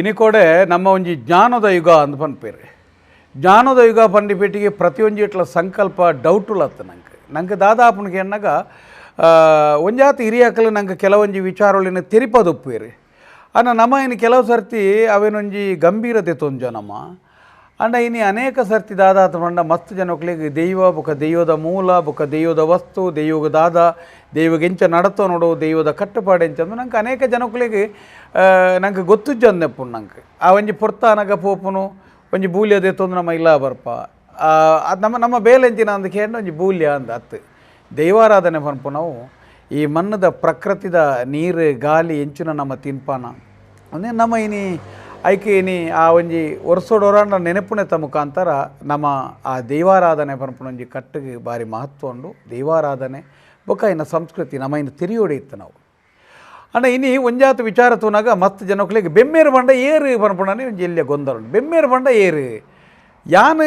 ಇನಿಕೋಡೆ ನಮ್ಮ ಒಂಜಿ ಜ್ಞಾನದ ಯುಗ ಅಂದ್ ಪನ್ಪೇರು. ಜ್ಞಾನದ ಯುಗ ಪಂಡಿಪೇಟಿಗೆ ಪ್ರತಿಯೊಂಜಿ ಇಟ್ಲ ಸಂಕಲ್ಪ ಡೌಟುಲತ್ತು ನಂಗೆ. ನಂಗೆ ದಾದಾಪುನಿಗೆ ಎನ್ನಗ ಒಂಜಾತಿ ಹಿರಿಯಾಕಲು ನಂಗೆ ಕೆಲವೊಂಜಿ ವಿಚಾರೊಳಿನ ತೆರಿಪದುಪ್ಪೇರು. ಅನ್ನ ನಮ್ಮ ಇನ್ನು ಕೆಲವು ಸರ್ತಿ ಅವೇನೊಂಜಿ ಗಂಭೀರತೆ ತೊಂಜ ನಮ್ಮ ಅಂಡ ಇನಿ ಅನೇಕ ಸರ್ತಿ ದಾದಾತ ಪಂಡ ಮಸ್ತ್ ಜನಕ್ಲೆಗ್ ದೈವ ಬೊಕ ದೈವದ ಮೂಲ ಬೊಕ ದೈವದ ವಸ್ತು ದೈವಗ ದಾದ ದೈವಗೆ ಎಂಚ ನಡತೋ ನೋಡು ದೈವದ ಕಟ್ಟುಪಾಡು ಎಂಚ ಅಂದು ನಂಗೆ ಅನೇಕ ಜನಕ್ಲೆಗ್ ನಂಗೆ ಗೊತ್ತುಜ್ಜ ಅಂದೆಪ್ಪುಂಡು. ನಂಗೆ ಆ ಒಂಜಿ ಪೊರ್ತಾನಗ ಪೋಪುನು ಒಂಜಿ ಬೂಲ್ಯ ದೆತ್ತೊಂದು ನಮ್ಮ ಇಲ್ಲ ಬರ್ಪ ಅದು ನಮ್ಮ ನಮ್ಮ ಬೇಲೆಂಚಿನ ಅಂದ ಕೇಂದ್ರ ಒಂಜಿ ಬೂಲ್ಯ ಅಂದ ಅತ್ತು ದೈವಾರಾಧನೆ ಪನ್ಪು. ನಾವು ಈ ಮಣ್ಣದ ಪ್ರಕೃತಿದ ನೀರು ಗಾಲಿ ಎಂಚಿನ ನಮ್ಮ ತಿನ್ಪಾನ ಅಂದರೆ ನಮ್ಮ ಇನಿ ಐಕೆ ಇನಿ ಆ ಒಂಜಿ ವರ್ಷೋಡೋರಾಂಡ ನೆನಪುನೆತ ಮುಖಾಂತರ ನಮ್ಮ ಆ ದೈವಾರಾಧನೆ ಪನ್ಪುನ ಒಂಜಿ ಕಟ್ಟಿಗೆ ಭಾರಿ ಮಹತ್ವ ಉಂಡು. ದೈವಾರಾಧನೆ ಬೊಕ್ಕ ಇನ್ನ ಸಂಸ್ಕೃತಿ ನಮ್ಮ ಇನ್ನು ತಿರಿಯೋಡಿ ಇತ್ತು ನಾವು. ಅಣ್ಣ ಇನಿ ಒಂಜಾತ ವಿಚಾರ ತೂನಾಗ ಮಸ್ತ್ ಜನಕ್ಲೆಗ್ ಬೆಮ್ಮೇರು ಬಂಡ ಏರು ಪನ್ಪುಣನೆ ಒಂಜಿ ಎಲ್ಲಿಯ ಗೊಂದಲ ಉಂಡು. ಬೆಮ್ಮೇರು ಬಂಡ ಏರು ಯಾನ್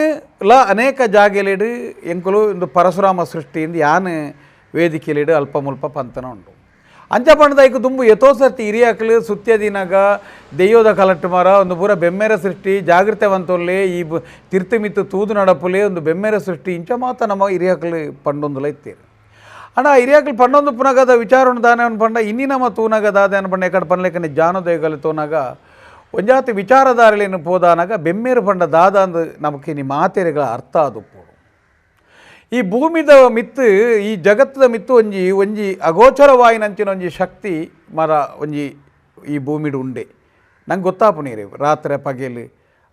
ಲ ಅನೇಕ ಜಾಗೆಲಿಡು ಎಂಕುಲು ಇಂದು ಪರಶುರಾಮ ಸೃಷ್ಟಿಯಿಂದ ಯಾನ್ ವೇದಿಕೆಲಿಡು ಅಲ್ಪ ಮುಲ್ಪ ಪಂತನ ಉಂಡು. ಅಂಚ ಪಂಡದ ಐಕು ದುಂಬು ಎತೋ ಸರ್ತಿ ಹಿರಿಯಾಕಲು ಸುತ್ಯ ದಿನಾಗ ದೆಯ್ಯೋದ ಕಲಟ್ಟು ಮರ ಒಂದು ಪೂರ ಬೆಮ್ಮೆರ ಸೃಷ್ಟಿ ಜಾಗೃತವಂತೊಲ್ಲೆ ಈ ತಿರ್ತು ಮಿತ್ತು ತೂದು ನಡಪುಲೆ ಒಂದು ಬೆಮ್ಮೆರ ಸೃಷ್ಟಿ ಇಂಚ ಮಾತ ನಮ್ಮ ಹಿರಿಯಾಕಲು ಪಂಡೊಂದುಲ ಇತ್ತೀರು. ಅಣ್ಣ ಹಿರಿಯಾಕಲು ಪಂಡೊಂದು ಪುನಗದ ವಿಚಾರವನ್ನು ದಾನೆ ಪಂಡ ಇನ್ನಿ ನಮ್ಮ ತೂನಗ ದಾದೆ ಅನ್ಪಂಡ ಎಕಡೆ ಪನ್ಲೇಕನೆ ಜಾನೋದಯಗಳು ತೂನಾಗ ಒಂಜಾತಿ ವಿಚಾರಧಾರಳೇನು ಪೋದಾನಾಗ ಬೆಮ್ಮೇರು ಪಂಡ ದಾದ ಅಂದು ನಮಕ್ ಇನಿ ಮಾತೆರೆಗಳ ಅರ್ಥ ಆದುಪ್ಪೋಡು. ಈ ಭೂಮಿದ ಮಿತ್ತು ಈ ಜಗತ್ತದ ಮಿತ್ತು ಒಂಜಿ ಒಂಜಿ ಅಗೋಚರವಾಯಿನಂಚಿನ ಒಂಜಿ ಶಕ್ತಿ ಮರ ಒಂಜಿ ಈ ಭೂಮಿಡು ಉಂಡೆ. ನಂಗೆ ಗೊತ್ತಾಪುನೀರು ರಾತ್ರಿ ಪಗೆಲು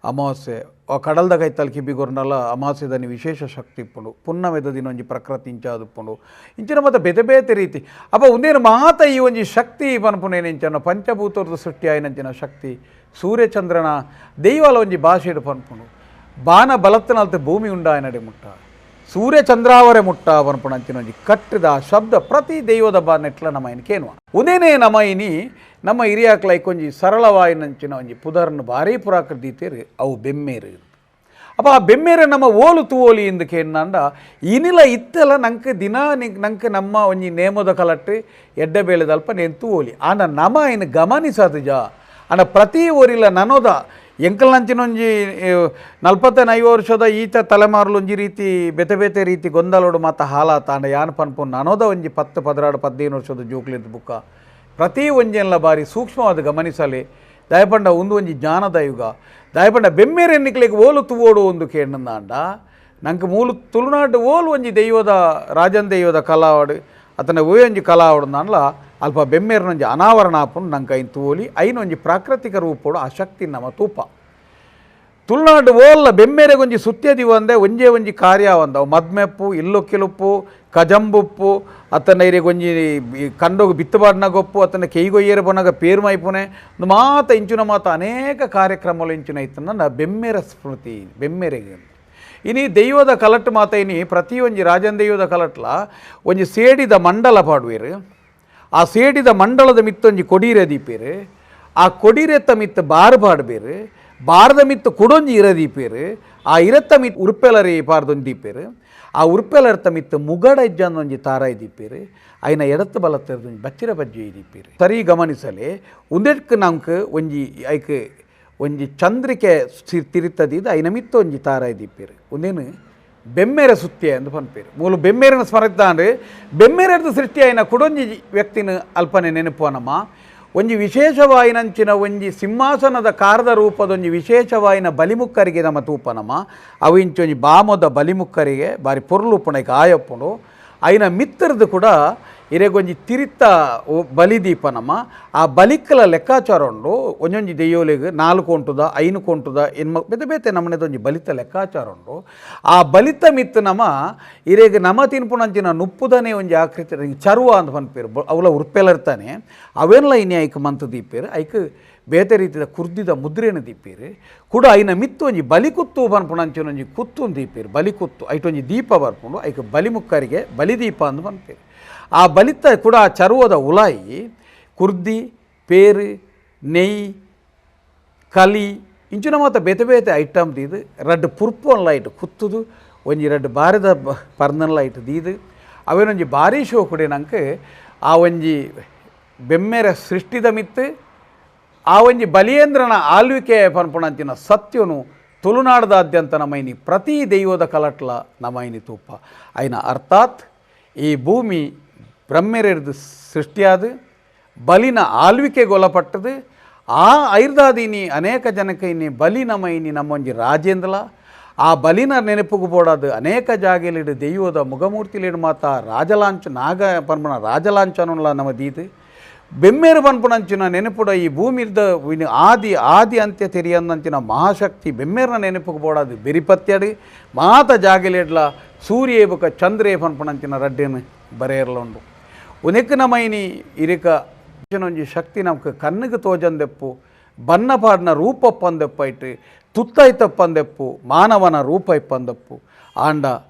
ಅಮಾವಾಸ್ಯೆ ಆ ಕಡಲ್ದ ಕೈತಲ್ ಕಿಬಿಗೊರ್ನಲ ಅಮಾವಾಸ್ಯೆದನಿ ವಿಶೇಷ ಶಕ್ತಿ ಇಪ್ಪುಂಡು. ಪುನ್ನಮೆದ ದಿನ ಒಂಜಿ ಪ್ರಕೃತಿ ಇಂಚಾದುಪ್ಪುಂಡು ಇಂಚಿನ ಮತ್ತು ಬೇತೆ ಬೇತೆ ರೀತಿ ಅಪ್ಪ ಒಂದೇನು ಮಾತ ಈ ಒಂಜಿ ಶಕ್ತಿ ಪನ್ಪುನೇನು ಇಂಚನ ಪಂಚಭೂತದ ಸೃಷ್ಟಿ ಆಯಿನಂಚಿನ ಶಕ್ತಿ ಸೂರ್ಯಚಂದ್ರನ ದೈವಲ ಒಂಜಿ ಭಾಷೆಡು ಪನ್ಪುಂಡು. ಬಾನ ಬಲತ್ತನಲ್ತ ಭೂಮಿ ಉಂಡಾಯನಡೆ ಮುಟ್ಟ ಸೂರ್ಯ ಚಂದ್ರಾವರೆ ಮುಟ್ಟ ಪನ್ಪುಣಂಚಿನ ಒಂಜಿ ಕಟ್ಟಿದ ಶಬ್ದ ಪ್ರತಿ ದೈವದ ಬಾನೆಟ್ಲ ನಮ್ಮ ಇನಿ ಕೇನುವ. ಉದೇನೇ ನಮ್ಮ ಇನಿ ನಮ್ಮ ಹಿರಿಯಾಕ್ಲ ಐಕೊಂಜಿ ಸರಳವಾಯಿನಂಚಿನ ಒಂಜಿ ಪುದರ್ನು ಭಾರೀ ಪುರಾಕೃತಿ ದೀತೇರು ಅವು ಬೆಮ್ಮೇರು. ಅಪ್ಪ ಆ ಬೆಮ್ಮೇರು ನಮ್ಮ ಓಲು ತೂವೋಲಿ ಇಂದು ಕೇಂದ ಇನಿಲ ಇತ್ತೆಲ್ಲ ನಂಗೆ ದಿನ ನಂಗೆ ನಮ್ಮ ಒಂಜಿ ನೇಮದ ಕಲಟ್ಟು ಎಡ್ಡೆ ಬೇಳೆದಲ್ಪ ನೇನು ತೂವೋಲಿ. ಆಂಡ ನಮ ಇನ್ನು ಗಮನಿಸದು ಜಾ ಅಂಡ ಪ್ರತಿ ಊರಿಲ್ಲ ನನೋದ ಎಂಕಲ್ನಂಚಿನೊಂಜಿ 45 ವರ್ಷದ ಈತ ತಲೆಮಾರುಲು ಒಂಜಿ ರೀತಿ ಬೇತೆ ಬೇತೆ ರೀತಿ ಗೊಂದಲೋಡು ಮಾತ ಹಾಲಾತ. ಅಂಡ ಯಾನ್ ಪನ್ಪು ನನೋದ ಒಂಜಿ 10, 16, 15 ವರ್ಷದ ಜೋಕ್ಲಿದ್ದು ಬುಕ್ಕ ಪ್ರತಿ ಒಂಜೆಲ್ಲ ಬಾರಿ ಸೂಕ್ಷ್ಮವಾದ ಗಮನಿಸಲಿ. ದಯಪಂಡ ಒಂದು ಒಂಜಿ ಜ್ಞಾನದ ಯುಗ ದಯಪಂಡ ಬೆಮ್ಮೇರು ಎನ್ನಿಕ್ಲೆಗ್ ಓಲು ತುವೋಡು ಒಂದು ಕೇಂದ್ರ ನಂಗೆ ಮೂಲು ತುಳುನಾಡು ಓಲು ಒಂಜಿ ದೈವದ ರಾಜನ್ ದೈವದ ಕಲಾವಾಡು ಅತನ ಒಂಜಿ ಕಲಾವಾಡು ನಾನ್ಲ ಅಲ್ಪ ಬೆಮ್ಮೇರನೊಂಜಿ ಅನಾವರಣ ಆಪುಂಡು. ನಂಗೆ ಐನ್ ತೂವೊಲಿ ಐನೊಂಜಿ ಪ್ರಾಕೃತಿಕ ರೂಪೋಡು ಆ ಶಕ್ತಿ ನಮ್ಮ ತೂಪ. ತುಳುನಾಡು ಓಲ್ಲ ಬೆಮ್ಮೇರೆಗೊಂಜಿ ಸುತ್ಯ ದಿವಂದೆ ಒಂಜೇ ಒಂಜಿ ಕಾರ್ಯ ಒಂದವು ಮದ್ಮೆಪ್ಪು ಇಲ್ಲೊಕ್ಕಿಲುಪ್ಪು ಕಜಂಬುಪ್ಪು ಅತನ ಇರೆಗೊಂಜಿ ಕಂಡೋಗು ಬಿತ್ತುಬಾಡ್ನಗೊಪ್ಪು ಅತನ ಕೆಯ್ಗೊಯ್ಯರ ಬೊನಗ ಪೇರು ಮೈಪುನೆ ಒಂದು ಮಾತ ಇಂಚಿನ ಮಾತ ಅನೇಕ ಕಾರ್ಯಕ್ರಮಗಳು ಇಂಚಿನ ಇತ್ತನ್ನ ಬೆಮ್ಮೇರ ಸ್ಮೃತಿ ಬೆಮ್ಮೇರೆಗೆ. ಇನಿ ದೈವದ ಕಲಟ್ಟು ಮಾತ ಇನಿ ಪ್ರತಿಯೊಂಜಿ ರಾಜನ್ ದೈವದ ಕಲಟ್ಲ ಒಂಜಿ ಸೇಡಿದ ಮಂಡಲ ಪಾಡುವೇರು. ಆ ಸೇಡಿದ ಮಂಡಲದ ಮಿತ್ತೊಂಜಿ ಕೊಡೀರೆ ದೀಪೇರು. ಆ ಕೊಡೀರೆತ್ತ ಮಿತ್ತು ಬಾರು ಪಾಡ್ಬೇರು. ಬಾರದ ಮಿತ್ತು ಕುಡೊಂಜಿ ಇರ ದೀಪೇರು. ಆ ಇರತ್ತ ಮಿತ್ತು ಉರುಪೆಲರಿ ಪಾರ್ದೊಂಜಿ ದೀಪೇರು. ಆ ಉರುಪೆಲರ್ತ ಮಿತ್ತು ಮುಗಡ ಇಜ್ಜಂದೊಂಜಿ ತಾರಾಯಿ ದೀಪೇರು. ಐನ ಎಡತ್ತು ಬಲತ್ತೊಂಜಿ ಬಚ್ಚಿರ ಬಜ್ಜಿ ದೀಪೇರು. ಸರಿ ಗಮನಿಸಲಿ ಉಂದೆಟ್ಕ್ ನಂಕ್ ಒಂಜಿ ಐಕ್ ಒಂಜಿ ಚಂದ್ರಿಕೆ ತಿರುತ್ತದಿದ್ದು ಐನ ಮಿತ್ತು ಒಂಜಿ ತಾರಾಯಿ ದೀಪೇರು. ಒಂದೇನು ಬೆಮ್ಮೇರ ಸುತ್ಯ ಎಂದು ಪನ್ಪೇರು. ಮೂಲು ಬೆಮ್ಮೇರನ ಸ್ಮರಿತಾಂಡ್ರೆ ಬೆಮ್ಮೇರದ ಸೃಷ್ಟಿ ಆಯಿನ ಕುಡೊಂಜಿ ವ್ಯಕ್ತಿನ ಅಲ್ಪನೆ ನೆನಪುವನಮ್ಮ. ಒಂಜಿ ವಿಶೇಷವಾಯಿನಂಚಿನ ಒಂಜಿ ಸಿಂಹಾಸನದ ಕಾರದ ರೂಪದೊಂಜಿ ವಿಶೇಷವಾಯಿನ ಬಲಿಮುಕ್ಕರಿಗೆ ನಮ್ಮ ತೂಪನಮ್ಮ. ಅವು ಇಂಚೊಂಜಿ ಬಾಮದ ಬಲಿಮುಕ್ಕರಿಗೆ ಬಾರಿ ಪೊರ್ಲುಪ್ಪುಂಡು ಆಯಪ್ಪುಂಡು. ಐನ ಮಿತ್ರದು ಕೂಡ ಇರೆಗೊಂಜಿ ತಿರಿತ್ತ ಬಲಿದೀಪನಮ್ಮ. ಆ ಬಲಿಕ್ಕಲ ಲೆಕ್ಕಾಚಾರ ಉಂಡು. ಒಂಜೊಂಜಿ ದೆಯ್ಯೋಲಿಗೆ 4 ಕೊಂಟುದ 5 ಕೊಂಟುದ ಎನ್ಮ ಬೇತೆ ಬೇತೆ ನಮ್ಮನೆದೊಂಜಿ ಬಲಿತ ಲೆಕ್ಕಾಚಾರ ಉಂಡು. ಆ ಬಲಿತ ಮಿತ್ತು ನಮ ಇರೆಗ್ ನಮ ತಿನ್ಪುಣಂಚಿನ ನುಪ್ಪುದನೇ ಒಂಜಿ ಆಕೃತಿ ಚರುವ ಅಂತ ಪನ್ಪೇರು. ಅವಲ ಉರ್ಪೆಲರ್ತಾನೆ ಅವೆಲ್ಲ ಇನಿ ಐಕ್ ಮಂತು ದೀಪೇರು. ಐಕ್ ಬೇತೆ ರೀತಿದ ಕುರ್ದಿದ ಮುದ್ರೆನ ದೀಪೇರು. ಕೂಡ ಐನ ಮಿತ್ತು ಒಂಜಿ ಬಲಿಕುತ್ತು ಪನ್ಪುಣಂಚಿನ ಒಂಜಿ ಕುತ್ತು ದೀಪೇರು. ಬಲಿಕುತ್ತು ಐಟೊಂಜಿ ದೀಪ ಬರ್ಪುಂಡು. ಐಕ್ ಬಲಿಮುಕ್ಕರಿಗೆ ಬಲಿದೀಪ ಅಂದು ಪನ್ಪೇರು. ಆ ಬಲಿತ ಕೂಡ ಆ ಚರುವದ ಉಲಾಯಿ ಕುರ್ದಿ ಪೇರು ನೆಯ್ ಕಲಿ ಇಂಚಿನ ಮಾತ ಬೇತೆ ಬೇತೆ ಐಟಮ್ ದೀದು ರಡ್ಡು ಪುರ್ಪೊನ್ ಲೈಟ್ ಕುತ್ತುದು ಒಂಜಿ ರಡ್ಡು ಬಾರಿದ ಪರ್ನನ್ ಲೈಟ್ ದೀದು ಅವೇನೊಂಜಿ ಭಾರಿ ಶೋ ಕುಡಿ ನಂಗೆ ಆ ಒಂಜಿ ಬೆಮ್ಮೆರ ಸೃಷ್ಟಿದ ಮಿತ್ತು ಆ ಒಂಜಿ ಬಲಿಯೇಂದ್ರನ ಆಳ್ವಿಕೆ ಪನ್ಪುನಂಚಿನ ಸತ್ಯನು ತುಳುನಾಡದಾದ್ಯಂತ ನಮೈನಿ ಪ್ರತಿ ದೈವದ ಕಲಟ್ಲ ನಮೈನಿ ತೂಪ. ಐನ ಅರ್ಥಾತ್ ಈ ಭೂಮಿ ಬ್ರಹ್ಮೆರೆರ್ದು ಸೃಷ್ಟಿಯಾದ ಬಲಿನ ಆಳ್ವಿಕೆಗೊಳಪಟ್ಟದು. ಆ ಐರ್ದಾದಿನಿ ಅನೇಕ ಜನಕ್ಕೆ ಇನ್ನಿ ಬಲಿ ನಮೈನಿ ನಮ್ಮೊಂಜಿ ರಾಜೇಂದ್ರಲ ಆ ಬಲಿನ ನೆನಪುಗು ಬೋಡಾದು ಅನೇಕ ಜಾಗೆಲಿಡು ದೈವದ ಮುಗಮೂರ್ತಿಲಿಡು ಮಾತ ರಾಜಲಾಂಚ ನಾಗ ಪನ್ಪುನ ರಾಜಲಾಂಛನಲ ನಮ್ಮ ದೀದು ಬೆಮ್ಮೇರು ಪನ್ಪುನಂಚಿನ ನೆನಪುಡ ಈ ಭೂಮಿದ ಆದಿ ಆದಿ ಅಂತ್ಯ ತೆರಿಯಂದಂಚಿನ ಮಹಾಶಕ್ತಿ ಬೆಮ್ಮೇರ್ನ ನೆನಪುಗು ಬೋಡಾದು ಬೆರಿಪತ್ಯಡು ಮಾತ ಜಾಗೆಲಿಡ್ಲ ಸೂರ್ಯ ಬೊಕ ಚಂದ್ರೇ ಪನ್ಪುನಂಚಿನ ರಡ್ಡೆನು ಬರೆಯರ್ಲುಂಡು. ಉನೆಕ್ ನಮೈನಿ ಇರಿಕ ಒಂಜಿ ಶಕ್ತಿ ನಮಕ್ ಕಣ್ಣಿಗೆ ತೋಜಂದೆಪ್ಪು ಬನ್ನ ಪಾಡ್ನ ರೂಪಪ್ಪಂದೆಪ್ಪೈಟ್ ತುತ್ತೈತಪ್ಪಂದೆಪ್ಪು ಮಾನವನ ರೂಪ ಇಪ್ಪಂದೆಪ್ಪು. ಆಂಡ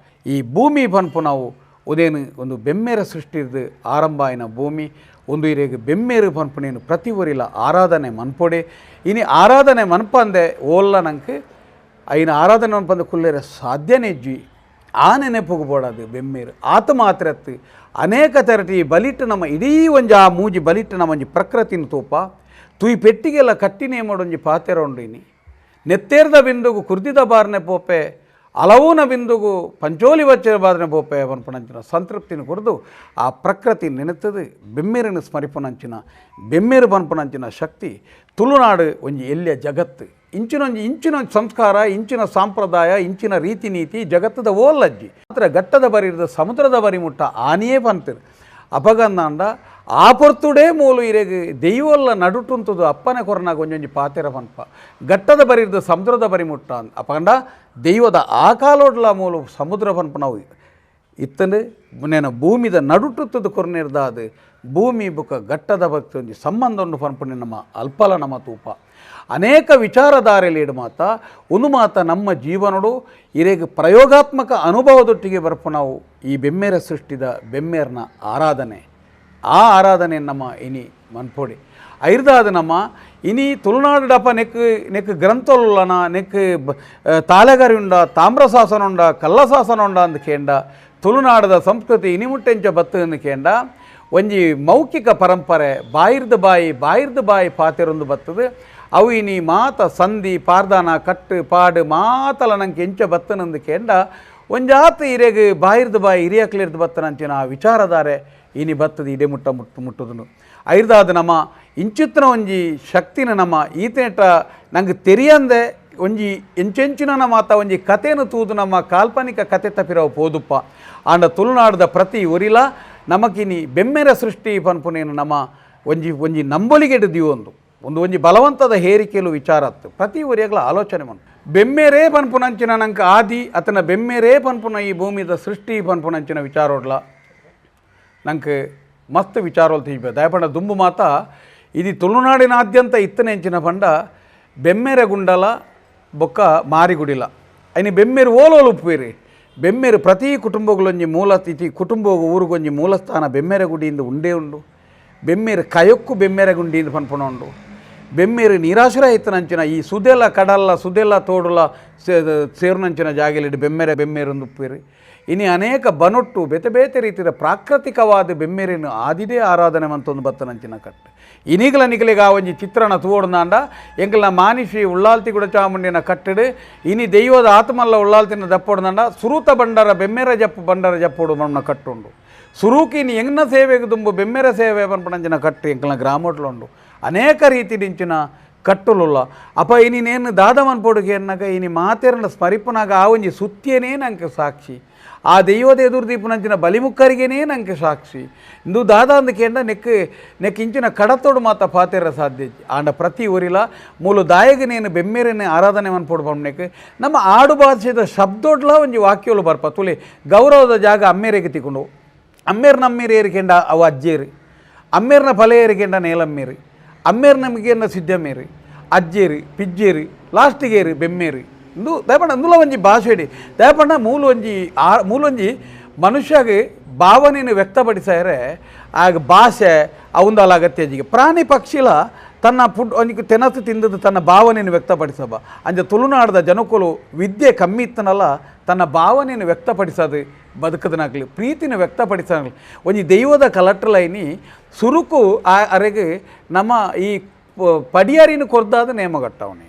ಈ ಭೂಮಿ ಪನ್ಪು ನಾವು ಉದೇನು ಒಂದು ಬೆಮ್ಮೇರ ಸೃಷ್ಟಿರ್ದು ಆರಂಭ ಆಯಿನ ಭೂಮಿ ಒಂದು ಇರೆಗ್ ಬೆಮ್ಮೇರು ಪನ್ಪುನೇನು ಪ್ರತಿ ಊರಿಲ ಆರಾಧನೆ ಮನ್ಪೊಡೆ. ಇನಿ ಆರಾಧನೆ ಮನ್ಪಂದೆ ಓಲ್ಲ ನಂಗೆ ಐನ ಆರಾಧನೆ ಮನ್ಪಂದೆ ಕುಲ್ಲೇರೆ ಸಾಧ್ಯನೇ ಇಜ್ಜಿ. ಆ ನೆನಪುಗು ಬೋಡದು ಬೆಮ್ಮೇರು ಆತ ಮಾತ್ರತ್ತು ಅನೇಕ ತೆರಟಿ ಬಲಿಟ್ಟು ನಮ್ಮ ಇಡೀ ಒಂಜಿ ಆ ಮೂಜಿ ಬಲಿಟ್ಟು ನಮ್ಮ ಒಂಜಿ ಪ್ರಕೃತಿನ ತೂಪ ತುಯ್ ಪೆಟ್ಟಿಗೆಲ್ಲ ಕಟ್ಟಿನೇ ಮಾಡೊಂಜಿ ಪಾತೆರ ಉಂಡು. ಇನಿ ನೆತ್ತೇರ್ದ ಬಿಂದುಗು ಕುರ್ದಿದ ಬಾರ್ನೆ ಪೋಪೆ ಅಲವೂನ ಬಿಂದುಗು ಪಂಚೋಲಿ ವಚ್ಚ ಬಾರ್ನೆ ಪೋಪೆ ಪನ್ಪುನಂಚಿನ ಸಂತೃಪ್ತಿನ ಕುರಿದು ಆ ಪ್ರಕೃತಿ ನೆನೆತದು ಬೆಮ್ಮೇರನ್ನು ಸ್ಮರಿಪುನಂಚಿನ ಬೆಮ್ಮೇರು ಪನ್ಪುನಂಚಿನ ಶಕ್ತಿ ತುಳುನಾಡು ಒಂಜಿ ಎಲ್ಲಿಯ ಜಗತ್ತು ಇಂಚಿನೊಂಜಿ ಇಂಚಿನ ಸಂಸ್ಕಾರ ಇಂಚಿನ ಸಂಪ್ರದಾಯ ಇಂಚಿನ ರೀತಿ ನೀತಿ ಜಗತ್ತದ ಓಲ್ಲಜ್ಜಿ ಮಾತ್ರ ಘಟ್ಟದ ಬರಿ ಇರ್ದ ಸಮುದ್ರದ ಬರಿ ಮುಟ್ಟ ಆನಿಯೇ ಪಂತಿರು. ಅಪಗಂದಾಂಡ ಆ ಪೊರ್ತುಡೇ ಮೂಲು ಇರೆಗ್ ದೈವಲ್ಲ ನಡುಟುಂತದು ಅಪ್ಪನೆ ಕೊರನಾಗ ಒಂಜೊಂಜಿ ಪಾತೆರ ಪನ್ಪ ಘಟ್ಟದ ಬರಿ ಇರ್ದ ಸಮುದ್ರದ ಬರಿ ಮುಟ್ಟ ಅಪಗಂಡ ದೈವದ ಆ ಕಾಲೋಡ್ಲ ಮೂಲು ಸಮುದ್ರ ಪನ್ಪ ನಾವು ಇತ್ತಂದು ನೇನ ಭೂಮಿದ ನಡುಟುತ್ತದು ಕೊರ್ನಿರ್ದ ಅದು ಭೂಮಿ ಬುಕ್ಕ ಘಟ್ಟದ ಭಕ್ತಿ ಒಂಜಿ ಸಂಬಂಧ ಉಂಡು ಪನ್ಪುನಿ ನಮ್ಮ ಅಲ್ಪಲ ನಮ್ಮ ತೂಪ. ಅನೇಕ ವಿಚಾರಧಾರೆಯಲ್ಲಿ ಮಾತ ಒಂದು ಮಾತ ನಮ್ಮ ಜೀವನಡು ಇರೆಗ್ ಪ್ರಯೋಗಾತ್ಮಕ ಅನುಭವದೊಟ್ಟಿಗೆ ಬರ್ಪು ನಾವು ಈ ಬೆಮ್ಮೇರ ಸೃಷ್ಟಿದ ಬೆಮ್ಮೇರ್ನ ಆರಾಧನೆ. ಆ ಆರಾಧನೆ ನಮ್ಮ ಇನಿ ಮನ್ಪೊಡಿ ಐರ್ದಾದ ನಮ್ಮ ಇನಿ ತುಳುನಾಡು ಡಪ ನೆಕ್ ನೆಕ್ ಗ್ರಂಥೊಲ್ಲನ ನೆಕ್ ತಾಳೆಗರಿ ಉಂಡ ತಾಮ್ರಶಾಸನ ಉಂಡ ಕಲ್ಲಶಾಸನ ಉಂಡ ಅಂದ್ ಕೇಂಡ ತುಳುನಾಡದ ಸಂಸ್ಕೃತಿ ಇನಿಮುಟ್ಟೆಂಚ ಬತ್ತು ಅಂದ್ ಕೇಂಡ ಒಂಜಿ ಮೌಖಿಕ ಪರಂಪರೆ ಬಾಯಿರ್ದ ಬಾಯಿ ಬಾಯಿರ್ದ ಬಾಯಿ ಪಾತೆರೊಂದು ಬತ್ತದು. ಅವು ಇನಿ ಮಾತ ಸಂಧಿ ಪಾರ್ದಾನ ಕಟ್ಟು ಪಾಡು ಮಾತಲ ನಂಗೆ ಎಂಚ ಬತ್ತನಂದು ಕೇಂಡ ಒಂಜಾತ ಇರೆಗ್ ಬಾಯಿರ್ದ ಬಾಯಿ ಹಿರಿಯಕ್ಲಿರ್ದು ಬತ್ತನಂಚಿನ ಆ ವಿಚಾರಧಾರೆ ಇನಿ ಬತ್ತದ ಇಡೆ ಮುಟ್ಟ ಮುಟ್ಟು ಮುಟ್ಟುದನು. ಐರ್ದಾದ ನಮ್ಮ ಇಂಚಿತ್ತಿನ ಒಂಜಿ ಶಕ್ತಿನ ನಮ್ಮ ಈತೇಟ ನಂಗೆ ತೆರಿಯಂದೆ ಒಂಜಿ ಎಂಚೆಂಚಿನ ಮಾತ ಒಂಜಿ ಕಥೆನು ತೂದು ನಮ್ಮ ಕಾಲ್ಪನಿಕ ಕತೆ ತಪ್ಪಿರವು ಪೋದುಪ್ಪ. ಆಂಡ ತುಳುನಾಡದ ಪ್ರತಿ ಒರಿಲ ನಮಕಿನಿ ಬೆಮ್ಮೆರ ಸೃಷ್ಟಿ ಪನ್ಪುನೇನು ನಮ್ಮ ಒಂಜಿ ಒಂಜಿ ನಂಬೊಲಿಗೆಡು ದಿವೊಂದು ಒಂದು ಒಂಜಿ ಬಲವಂತದ ಹೇರಿಕೆಲು ವಿಚಾರತ್ತು ಪ್ರತಿ ಒರಿಯಗ್ಲ ಆಲೋಚನೆ ಮನ್ ಬೆಮ್ಮೇರೇ ಪನ್ಪುನಂಚಿನ ನಂಗೆ ಆದಿ ಅತನ ಬೆಮ್ಮೇರೇ ಪನ್ಪುನ ಈ ಭೂಮಿದ ಸೃಷ್ಟಿ ಪನ್ಪುನಂಚಿನ ವಿಚಾರೋಡ್ಲ ನಂಗೆ ಮಸ್ತ್ ವಿಚಾರೋಲ್ ತೀಬೆ ದಯಪಂಡ ದುಂಬು ಮಾತ ಇದು ತುಳುನಾಡಿನಾದ್ಯಂತ ಇತ್ತನೆಂಚಿನ ಪಂಡ ಬೆಮ್ಮೇರೆ ಗುಂಡಲ ಬೊಕ್ಕ ಮಾರಿಗುಡಿಲ ಐನಿ ಬೆಮ್ಮೇರು ಓಲೋಲು ಉಪ್ಪುವಿರಿ ಬೆಮ್ಮೇರು ಪ್ರತಿ ಕುಟುಂಬಗಳೊಂಜಿ ಮೂಲ ತಿಥಿ ಕುಟುಂಬ ಊರುಗೊಂಜಿ ಮೂಲಸ್ಥಾನ ಬೆಮ್ಮೇರೆ ಗುಡಿಯಿಂದ ಉಂಡೇ ಉಂಡು. ಬೆಮ್ಮೇರು ಕಯೊಕ್ಕು ಬೆಮ್ಮೇರೆ ಗುಂಡಿಯಿಂದ ಪನ್ಪುಣ ಉಂಡು. ಬೆಮ್ಮೇರು ನೀರಾಶ್ರಯ ಇತ್ತನಂಚಿನ ಈ ಸುದೆಲ ಕಡಲ್ಲ ಸುದೆಲ ತೋಡುಲ ಸೇರುನಂಚಿನ ಜಾಗೆಲಿಡು ಬೆಮ್ಮೇರೆ ಬೆಮ್ಮೇರೊಂದು ಉಪ್ಪುವಿರಿ. ಇನಿ ಅನೇಕ ಬನೊಟ್ಟು ಬೇತೆ ಬೇತೆ ರೀತಿಯ ಪ್ರಾಕೃತಿಕವಾದ ಬೆಮ್ಮೇರಿನ ಆದಿದೇ ಆರಾಧನೆ ಮಂತೊಂದು ಬತ್ತನಂಚಿನ ಕಟ್ಟು. ಇನಿಗಲ ನಿಗಲಿಗ ಆ ಒಂಜಿ ಚಿತ್ರಣ ತೂವೊಡ್ದಾಂಡ ಎಂಕಲ್ನ ಮಾನಿಷಿ ಉಳ್ಳಾಲ್ತಿ ಗುಡ ಚಾಮುಂಡಿನ ಕಟ್ಟಡು ಇನಿ ದೈವದ ಆತ್ಮಲ್ಲ ಉಳ್ಳಾಲ್ತಿನ ದಪ್ಪೊಡ್ದಾಂಡ ಸುರೂತ ಬಂಡರ ಬೆಮ್ಮೇರ ಜಪ್ಪು ಬಂಡರ ಜಪ್ಪೋಡು ಮಣ್ಣ ಕಟ್ಟುಂಡು. ಸುರೂಕಿನಿ ಎಂಗ್ನ ಸೇವೆಗೆ ದುಂಬು ಬೆಮ್ಮೇರ ಸೇವೆ ಪನ್ಪನಂಚಿನ ಕಟ್ಟು ಎಂಕಲ್ನ ಗ್ರಾಮೋಟ್ಲುಂಡು ಅನೇಕ ರೀತಿ ದಿಂಚಿನ ಕಟ್ಟುಲುಲ್ಲ. ಅಪ ಇನಿ ನೇನು ದಾದ ಮನ್ಪೊಡುಗೆ ಎನ್ನಾಗ ಇನಿ ಮಾತೆರನ ಸ್ಮರಿಪುನಾಗ ಆ ಒಂಜಿ ಸುತ್ತಿಯನೇ ನಂಗೆ ಸಾಕ್ಷಿ ಆ ದೈವದ ಎದುರು ದೀಪನಂಚಿನ ಬಲಿಮುಕ್ಕರಿಗೇನೇ ನಂಗೆ ಸಾಕ್ಷಿ ಇಂದು ದಾದ ಅಂದ ಕೇಂಡ ನೆಕ್ ನೆಕ್ ಇಂಚಿನ ಕಡತೋಡು ಮಾತ ಪಾತೆರ ಸಾಧ್ಯ. ಆಂಡ ಪ್ರತಿ ಊರಿಲ ಮೂಲು ದಾಯಗ ನೇನು ಬೆಮ್ಮೇರನೆ ಆರಾಧನೆ ಮನ್ಪೊಡು ಪಂಪ್ನೆಕ್ ನಮ್ಮ ಆಡು ಭಾಷೆದ ಶಬ್ದೋಡ್ಲ ಒಂಜಿ ವಾಕ್ಯಗಳು ಬರ್ಪ ತುಲಿ ಗೌರವದ ಜಾಗ ಅಮ್ಮೇರಿಗೆ ತಿಕೊಂಡು ಅಮ್ಮೇರ್ ನಮ್ಮೇರು ಏರಿಕೆಂಡ ಅವು ಅಜ್ಜೇರು ಅಮ್ಮೇರ್ನ ಫಲ ಏರಿಕೆಂಡ ನೇಲಮ್ಮೇರು ಅಮ್ಮೇರ್ ನಮಗೇನ ಸಿದ್ದಮೇರು ಅಜ್ಜೇರು ಪಿಜ್ಜೇರು ಲಾಸ್ಟಿಗೇರು ಬೆಮ್ಮೇರು ಇಂದು ದಯಪಂಡ ಅಂದುಲ ಒಂಜಿ ಭಾಷೆಡಿ ದಯಪಂಡ ಮೂಲೊಂಜಿ ಆ ಮೂಲೊಂಜಿ ಮನುಷ್ಯಗೆ ಭಾವನೆಯನ್ನು ವ್ಯಕ್ತಪಡಿಸಾರೆ ಆಗ ಭಾಷೆ ಅವಂದಲ್ಲ ಅಗತ್ಯ. ಪ್ರಾಣಿ ಪಕ್ಷಿಲ ತನ್ನ ಫುಡ್ ಒಂಜಿ ತೆನಸು ತಿಂದದ್ದು ತನ್ನ ಭಾವನೆಯನ್ನು ವ್ಯಕ್ತಪಡಿಸಬ ಅಂಜ ತುಳುನಾಡದ ಜನಕುಲು ವಿದ್ಯೆ ಕಮ್ಮಿ ಇತ್ತನಲ್ಲ ತನ್ನ ಭಾವನೆಯನ್ನು ವ್ಯಕ್ತಪಡಿಸೋದು ಬದುಕದನಾಗಲಿ ಪ್ರೀತಿನ ವ್ಯಕ್ತಪಡಿಸೋದಾಗಲಿ ಒಂಜಿ ದೈವದ ಕಲಟ್ರಲೈನಿ ಸುರುಕು ಆ ಅರೆಗೆ ನಮ್ಮ ಈ ಪಡಿಯಾರಿನ ಕೊರ್ದಾದ ನೇಮಗಟ್ಟವನೇ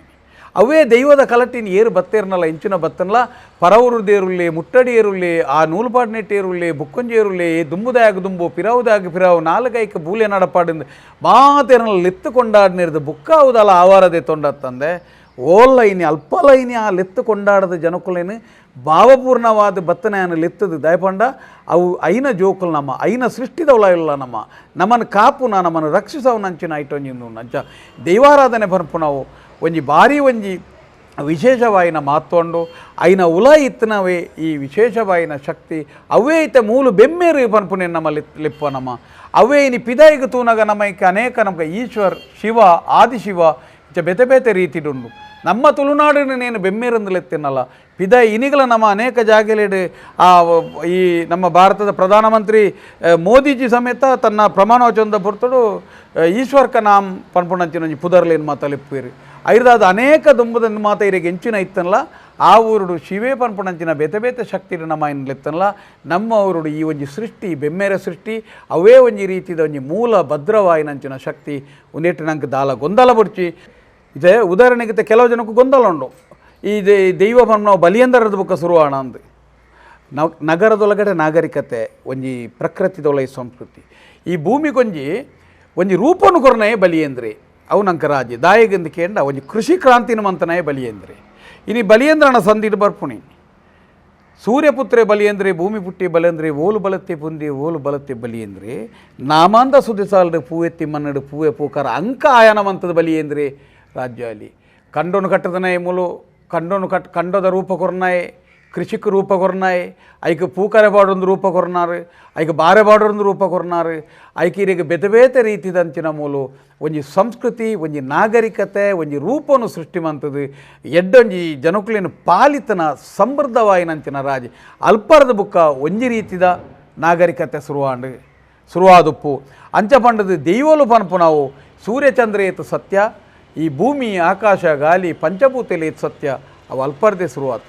ಅವೇ ದೈವದ ಕಲಟ್ಟಿನ ಏರು ಬತ್ತೇರ್ನಲ್ಲ ಇಂಚಿನ ಬತ್ತನ್ಲ ಪರವೂರು ದೇರುಳ್ಳಿ ಮುಟ್ಟಡಿ ಏರುಳ್ಳಿ ಆ ನೂಲುಪಾಡ್ನೆಟ್ ಏರುಳ್ಳಿ ಬುಕ್ಕೊಂಜಿ ಏರುಳ್ಳಿ ದುಂಬುದಾಗ ದುಂಬು ಪಿರಾವುದಾಗ ಪಿರಾವು ನಾಲ್ಕೈಕ ಬೂಲೆ ನಡಪಾಡಿಂದ ಮಾತೇರಲ್ಲ ಲೆತ್ತು ಕೊಂಡಾಡ್ನಿರ್ದು ಬುಕ್ಕ ಹೌದಲ್ಲ ಆವಾರದೆ ತೊಂಡತ್ತಂದೆ ಓಲ್ಲೈನಿ ಅಲ್ಪಲೈನಿ ಆ ಲೆತ್ತು ಕೊಂಡಾಡದ ಜನಕುಲೇನು ಭಾವಪೂರ್ಣವಾದ ಬತ್ತನೆಯನ್ನು ಲೆತ್ತದು ದಯಪಂಡ ಅವು ಐನ ಜೋಕುಲು ನಮ್ಮ ಐನ ಸೃಷ್ಟಿದವಳ ಇಲ್ಲ ನಮ್ಮ ನಮ್ಮನ್ನು ಕಾಪುನ ನಮ್ಮನ್ನು ರಕ್ಷಿಸವು ನಂಚಿನ ಐಟೊಂಜಿಂದು ನಂಚ ದೈವಾರಾಧನೆ ಪನ್ಪು ನಾವು ಒಂಜಿ ಭಾರಿ ಒಂಜಿ ವಿಶೇಷವಾಯಿನ ಮಾತೊಂಡು ಐನ ಉಲ ಇತ್ತನವೇ ಈ ವಿಶೇಷವಾಯಿನ ಶಕ್ತಿ ಅವೇ ಐತೆ ಮೂಲು ಬೆಮ್ಮೇರು ಪನ್ಪುನೆ ನಮ್ಮ ಲಿಪ್ಪ ನಮ್ಮ ಅವೇ ಇನಿ ಪಿದಾಯಿಗೆ ತೂನಗ ನಮೈಕೆ ಅನೇಕ ನಮ್ಗೆ ಈಶ್ವರ್ ಶಿವ ಆದಿಶಿವ ಇಚ ಬೇತೆ ಬೇತೆ ರೀತಿಡುಂಡು ನಮ್ಮ ತುಳುನಾಡಿನ ನೇನು ಬೆಮ್ಮೇರಂದಲೆತ್ತಿನಲ್ಲ ಪಿದಾಯಿ ಇನಿಗಳ ನಮ್ಮ ಅನೇಕ ಜಾಗಲೇಡು ಆ ಈ ನಮ್ಮ ಭಾರತದ ಪ್ರಧಾನಮಂತ್ರಿ ಮೋದಿಜಿ ಸಮೇತ ತನ್ನ ಪ್ರಮಾಣವಚನದ ಪೊರ್ತುಡು ಈಶ್ವರ್ಕ ನಾಮ್ ಪನ್ಪುಣಂಚಿನ ಒಂಜಿ ಪುದರ್ಲೇನು ಮಾತಲಿಪ್ಪೇರು ಐರ್ದಾದ ಅನೇಕ ದುಂಬದ ಮಾತ ಇರೆಗೆ ಎಂಚಿನ ಇತ್ತನ್ಲ ಆ ಊರುಡು ಶಿವೇ ಪನ್ಪುಣಂಚಿನ ಬೇತೆ ಬೇತೆ ಶಕ್ತಿ ನಮ್ಮ ಎತ್ತನ್ಲ ನಮ್ಮ ಊರುಡು ಈ ಒಂಜಿ ಸೃಷ್ಟಿ ಬೆಮ್ಮೇರ ಸೃಷ್ಟಿ ಅವೇ ಒಂಜಿ ರೀತಿದ ಒಂಜಿ ಮೂಲ ಭದ್ರವಾಯಿನಂಚಿನ ಶಕ್ತಿ ಒಂದೇಟು ನಂಗೆ ದಾಲ ಗೊಂದಲ ಬುಡ್ಚಿ ಇದೆ. ಉದಾಹರಣೆಗೆ ಕೆಲವು ಜನಕ್ಕೂ ಗೊಂದಲ ಉಂಡು ಈ ದೈವ ನಾವು ಬಲಿಯಂದರದ ಬುಕ್ಕ ಶುರುವಾಣ ಅಂದು ನಾವು ನಗರದೊಳಗಡೆ ನಾಗರಿಕತೆ ಒಂಜಿ ಪ್ರಕೃತಿದೊಳ ಈ ಸಂಸ್ಕೃತಿ ಈ ಭೂಮಿಗೊಂಜಿ ಒಂಜಿ ರೂಪನು ಕೊರ್ನಯೇ ಬಲಿಯೇಂದ್ರಿ ಅವು ನಂಕ ರಾಜಿ ದಾಯಗಂದು ಕೇಂದ್ರ ಒಂಜಿ ಕೃಷಿ ಕ್ರಾಂತಿನ ಮಂತನಯೇ ಬಲಿಯೇಂದ್ರಿ ಇನಿ ಬಲಿಯೇಂದ್ರನ ಸಂದಿಡು ಬರ್ಪುಣಿ ಸೂರ್ಯಪುತ್ರೆ ಬಲಿಯೇಂದ್ರಿ ಭೂಮಿ ಪುಟ್ಟಿ ಬಲಿಯಂದ್ರಿ ಓಲು ಬಲತ್ತೆ ಪುಂದಿ ಓಲು ಬಲತ್ತೆ ಬಲಿಯೇಂದ್ರಿ ನಾಮಾಂದ ಸುದಿಸಾಲ್ಡು ಪೂವೆತ್ತಿ ಮನ್ನಡು ಪೂವೆ ಪೂಕಾರ ಅಂಕ ಆಯನವಂತದ ಬಲಿಯೇಂದ್ರಿ ರಾಜ್ಯ ಅಲ್ಲಿ ಕಂಡೋನು ಕಟ್ಟದನಯ ಮೂಲು ಕಂಡೋನು ಕಂಡೋದ ರೂಪ ಕೊರ್ನಾಯೆ ಕೃಷಿಕ ರೂಪ ಕೊರ್ನಾಯೆ ಐಕ್ ಪೂಕರೆ ಬಾಡೊಂದು ರೂಪ ಕೊರ್ನಾರು ಐಕ್ ಬಾರೆ ಬಾಡೊಂದು ರೂಪ ಕೊರ್ನಾರು ಐಕ್ ಇರಿಗೆ ಬೇತೆ ಬೇತೆ ರೀತಿದಂಚಿನ ಮೂಲು ಒಂಜಿ ಸಂಸ್ಕೃತಿ ಒಂಜಿ ನಾಗರಿಕತೆ ಒಂಜಿ ರೂಪನು ಸೃಷ್ಟಿ ಮಂತದು ಎಡ್ಡೊಂಜಿ ಜನಕುಲಿನ ಪಾಲಿತನ ಸಮೃದ್ಧವಾಯಿನಂಚಿನ ರಾಜಿ ಅಲ್ಪರದ ಬುಕ್ಕ ಒಂಜಿ ರೀತಿದ ನಾಗರಿಕತೆ ಶುರುವಾಂಡು ಶುರುವಾದುಪ್ಪು ಅಂಚ ಪಂಡದು ದೈವಲು ಪನ್ಪು ನಾವು ಸೂರ್ಯಚಂದ್ರ ಏತು ಸತ್ಯ ಈ ಭೂಮಿ ಆಕಾಶ ಗಾಲಿ ಪಂಚಭೂತಲಿ ಸತ್ಯ ಅವು ಅಲ್ಪರ್ದೆ ಶುರುವಾತ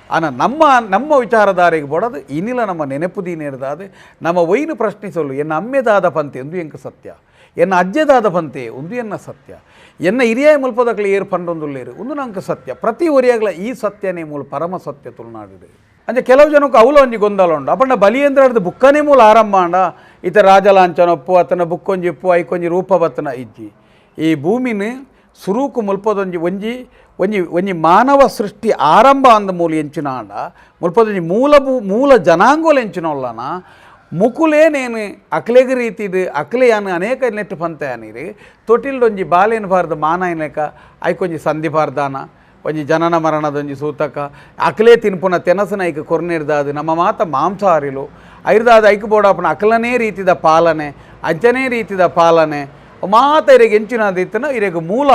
ಆನ ನಮ್ಮ ನಮ್ಮ ವಿಚಾರಧಾರೆಗೆ ಬಡದು ಇನಿಲ ನಮ್ಮ ನೆನಪು ದೀನೇರ್ದಾದ ನಮ್ಮ ವೈನು ಪ್ರಶ್ನಿಸಲು ಎನ್ನ ಅಮ್ಮೆದಾದ ಪಂತೆ ಒಂದು ಎಂಕ ಸತ್ಯ ಎನ್ನ ಅಜ್ಜದಾದ ಪಂತೆ ಒಂದು ಎನ್ನ ಸತ್ಯ ಎನ್ನ ಹಿರಿಯ ಮುಲ್ಪದಕ್ಲೆ ಏರು ಪಂಡೊಂದುಲ್ಲೇರು ಒಂದು ನಂಕ ಸತ್ಯ ಪ್ರತಿ ಒರಿಯಾಗಲ ಈ ಸತ್ಯನೇ ಮೂಲ ಪರಮ ಸತ್ಯ ತುಳುನಾಡಿದೆ. ಅಂದರೆ ಕೆಲವು ಜನಕ್ಕೆ ಅವಲ ಒಂಜಿ ಗೊಂದಲ ಉಂಡು ಅಪ್ಪಂಡ ಬಲಿಯೇಂದ್ರದ ಬುಕ್ಕನೇ ಮೂಲ ಆರಂಭ ಅಂಡ ಈತ ರಾಜಲಾಂಛನೊಪ್ಪು ಆತನ ಬುಕ್ಕೊಂಜಿ ಇಪ್ಪು ಐಕೊಂಜಿ ರೂಪ ಬತ್ತನ ಇಜ್ಜಿ ಈ ಭೂಮಿನ ಸುರೂಕು ಮುಲ್ಪದೊಂಜಿ ಒಂಜಿ ಒಂಜಿ ಒಂಜಿ ಮಾನವ ಸೃಷ್ಟಿ ಆರಂಭ ಅಂದ ಮೂಲ ಎಂಚಿನ ಆಂಡ ಮುಲ್ಪದೊಂಜಿ ಮೂಲ ಮೂಲ ಜನಾಂಗೋಲು ಎಂಚಿನೊಲ್ಲನ ಮುಕುಲೇ ನೇನು ಅಕ್ಲೆಗ್ ರೀತಿದು ಅಕ್ಲೆ ಯಾನು ಅನೇಕ ನೆಟ್ಟು ಪಂತೆ ಅನೀರು ತೊಟಿಲ್ಡೊಂಜಿ ಬಾಲೇನು ಬಾರ್ದು ಮಾನಾಯನೇಕ ಐಕೊಂಜಿ ಸಂಧಿ ಬಾರ್ದಾನ ಒಂಜಿ ಜನನ ಮರಣದೊಂಜಿ ಸೂತಕ ಅಕ್ಲೆ ತಿನ್ಪುನ ತೆನಸನ ಐಕ್ ಕೊರ್ನಿರ್ದಾದು ನಮ್ಮ ಮಾತ ಮಾಂಸಾಹಾರಿಲು ಐರ್ದಾದ ಐಕ್ ಬೋಡಾಪನ ಅಕ್ಲನೇ ರೀತಿದ ಪಾಲನೆ ಅಂಚನೇ ರೀತಿದ ಪಾಲನೆ ಮಾತ ಇರೆಗೆ ಎಂಚಿನದಿತ್ತನ ಇರೆಗೆ ಮೂಲ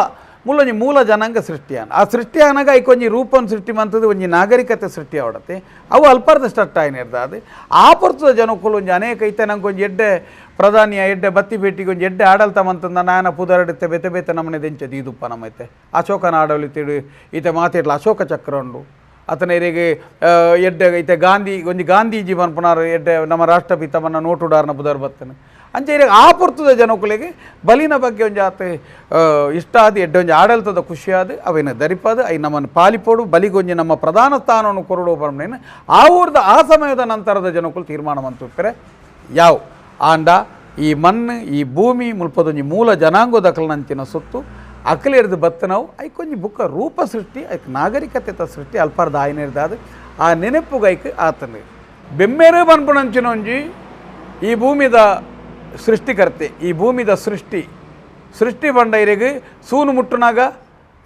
ಮೂಲೊಂಜಿ ಮೂಲ ಜನಾಂಗ ಸೃಷ್ಟಿಯಾನ ಆ ಸೃಷ್ಟಿಯಾನಾಗ ಐಕೊಂಜಿ ರೂಪನ್ ಸೃಷ್ಟಿ ಮಂತದ್ದು ಒಂಜಿ ನಾಗರಿಕತೆ ಸೃಷ್ಟಿ ಆವಡತ್ತೆ ಅವು ಅಲ್ಪರ್ದ ಸ್ಟಾರ್ಟ್ ಆಯ್ನಿರ್ದಾದು ಆ ಪೊರ್ತದ ಜನಕ್ಕುಲು ಒಂಜಿ ಅನೇಕ ಐತೆ ನಂಗೆ ಒಂಜಿ ಎಡ್ಡೆ ಪ್ರಧಾನಿಯ ಎಡ್ಡೆ ಬತ್ತಿ ಭೇಟಿಗೆ ಒಂಜಿ ಎಡ್ಡೆ ಆಡಳಿತ ಮಂತಂದ ನಾನ ಪುದರಡುತ್ತೆ ಬೇತೆ ಬೇತೆ ನಮ್ಮನೆ ದೆಂಚದು ಇದುಪ್ಪ ನಮ್ಮೈತೆ ಅಶೋಕನ ಆಡಳಿತ ಈತ ಮಾತಿಡ್ಲ ಅಶೋಕ ಚಕ್ರ ಉಂಡು ಆತನ ಎರೆಗೆ ಎಡ್ಡೆ ಐತೆ ಗಾಂಧಿ ಒಂಜಿ ಗಾಂಧೀಜಿ ಪನ್ಪುನಾರು ಎಡ್ಡೆ ನಮ್ಮ ರಾಷ್ಟ್ರಪಿತಮನ್ನ ನೋಟುಡಾರ್ನ ಪುದರ್ ಬತ್ತನೆ ಅಂಚೆ ಆ ಪೊರ್ತದ ಜನಕುಲೆಗೆ ಬಲಿನ ಬಗ್ಗೆ ಒಂಜಿ ಆತ ಇಷ್ಟ ಆದ ಎಡ್ಡೆ ಒಂಜಿ ಆಡಳಿತದ ಖುಷಿಯಾದ ಅವೇನು ಧರಿಪಾದ I ನಮ್ಮನ್ನು ಪಾಲಿಪೋಡು ಬಲಿಗೊಂಜಿ ನಮ್ಮ ಪ್ರಧಾನ ಸ್ಥಾನವನ್ನು ಕೊರಡು ಪರಮನೇನು ಆ ಊರ್ದ ಆ ಸಮಯದ ನಂತರದ ಜನಕುಲು ತೀರ್ಮಾನ ಮಂತುತ್ತಾರೆ ಯಾವ ಆಂಡ ಈ ಮಣ್ಣು ಈ ಭೂಮಿ ಮುಲ್ಪದೊಂಜಿ ಮೂಲ ಜನಾಂಗೋದಕಲನಂಚಿನ ಸೊತ್ತು ಅಕಲೇರ್ದು ಬತ್ತ ನಾವು ಐಕೊಂಜಿ ಬುಕ್ಕ ರೂಪ ಸೃಷ್ಟಿ ಐಕ್ ನಾಗರಿಕತೆ ಸೃಷ್ಟಿ ಅಲ್ಪಾರ್ದ ಆಯ್ನಿರ್ದಾದ ಆ ನೆನಪುಗೈಕ್ ಆತನ ಬೆಮ್ಮೇರೆ ಪನ್ಪುನಂಚಿನ ಒಂಜಿ ಈ ಭೂಮಿದ ಸೃಷ್ಟಿಕರ್ತೆ ಈ ಭೂಮಿದ ಸೃಷ್ಟಿ ಸೃಷ್ಟಿ ಬಂಡ ಇರೆಗ್ ಸೂನು ಮುಟ್ಟುನಾಗ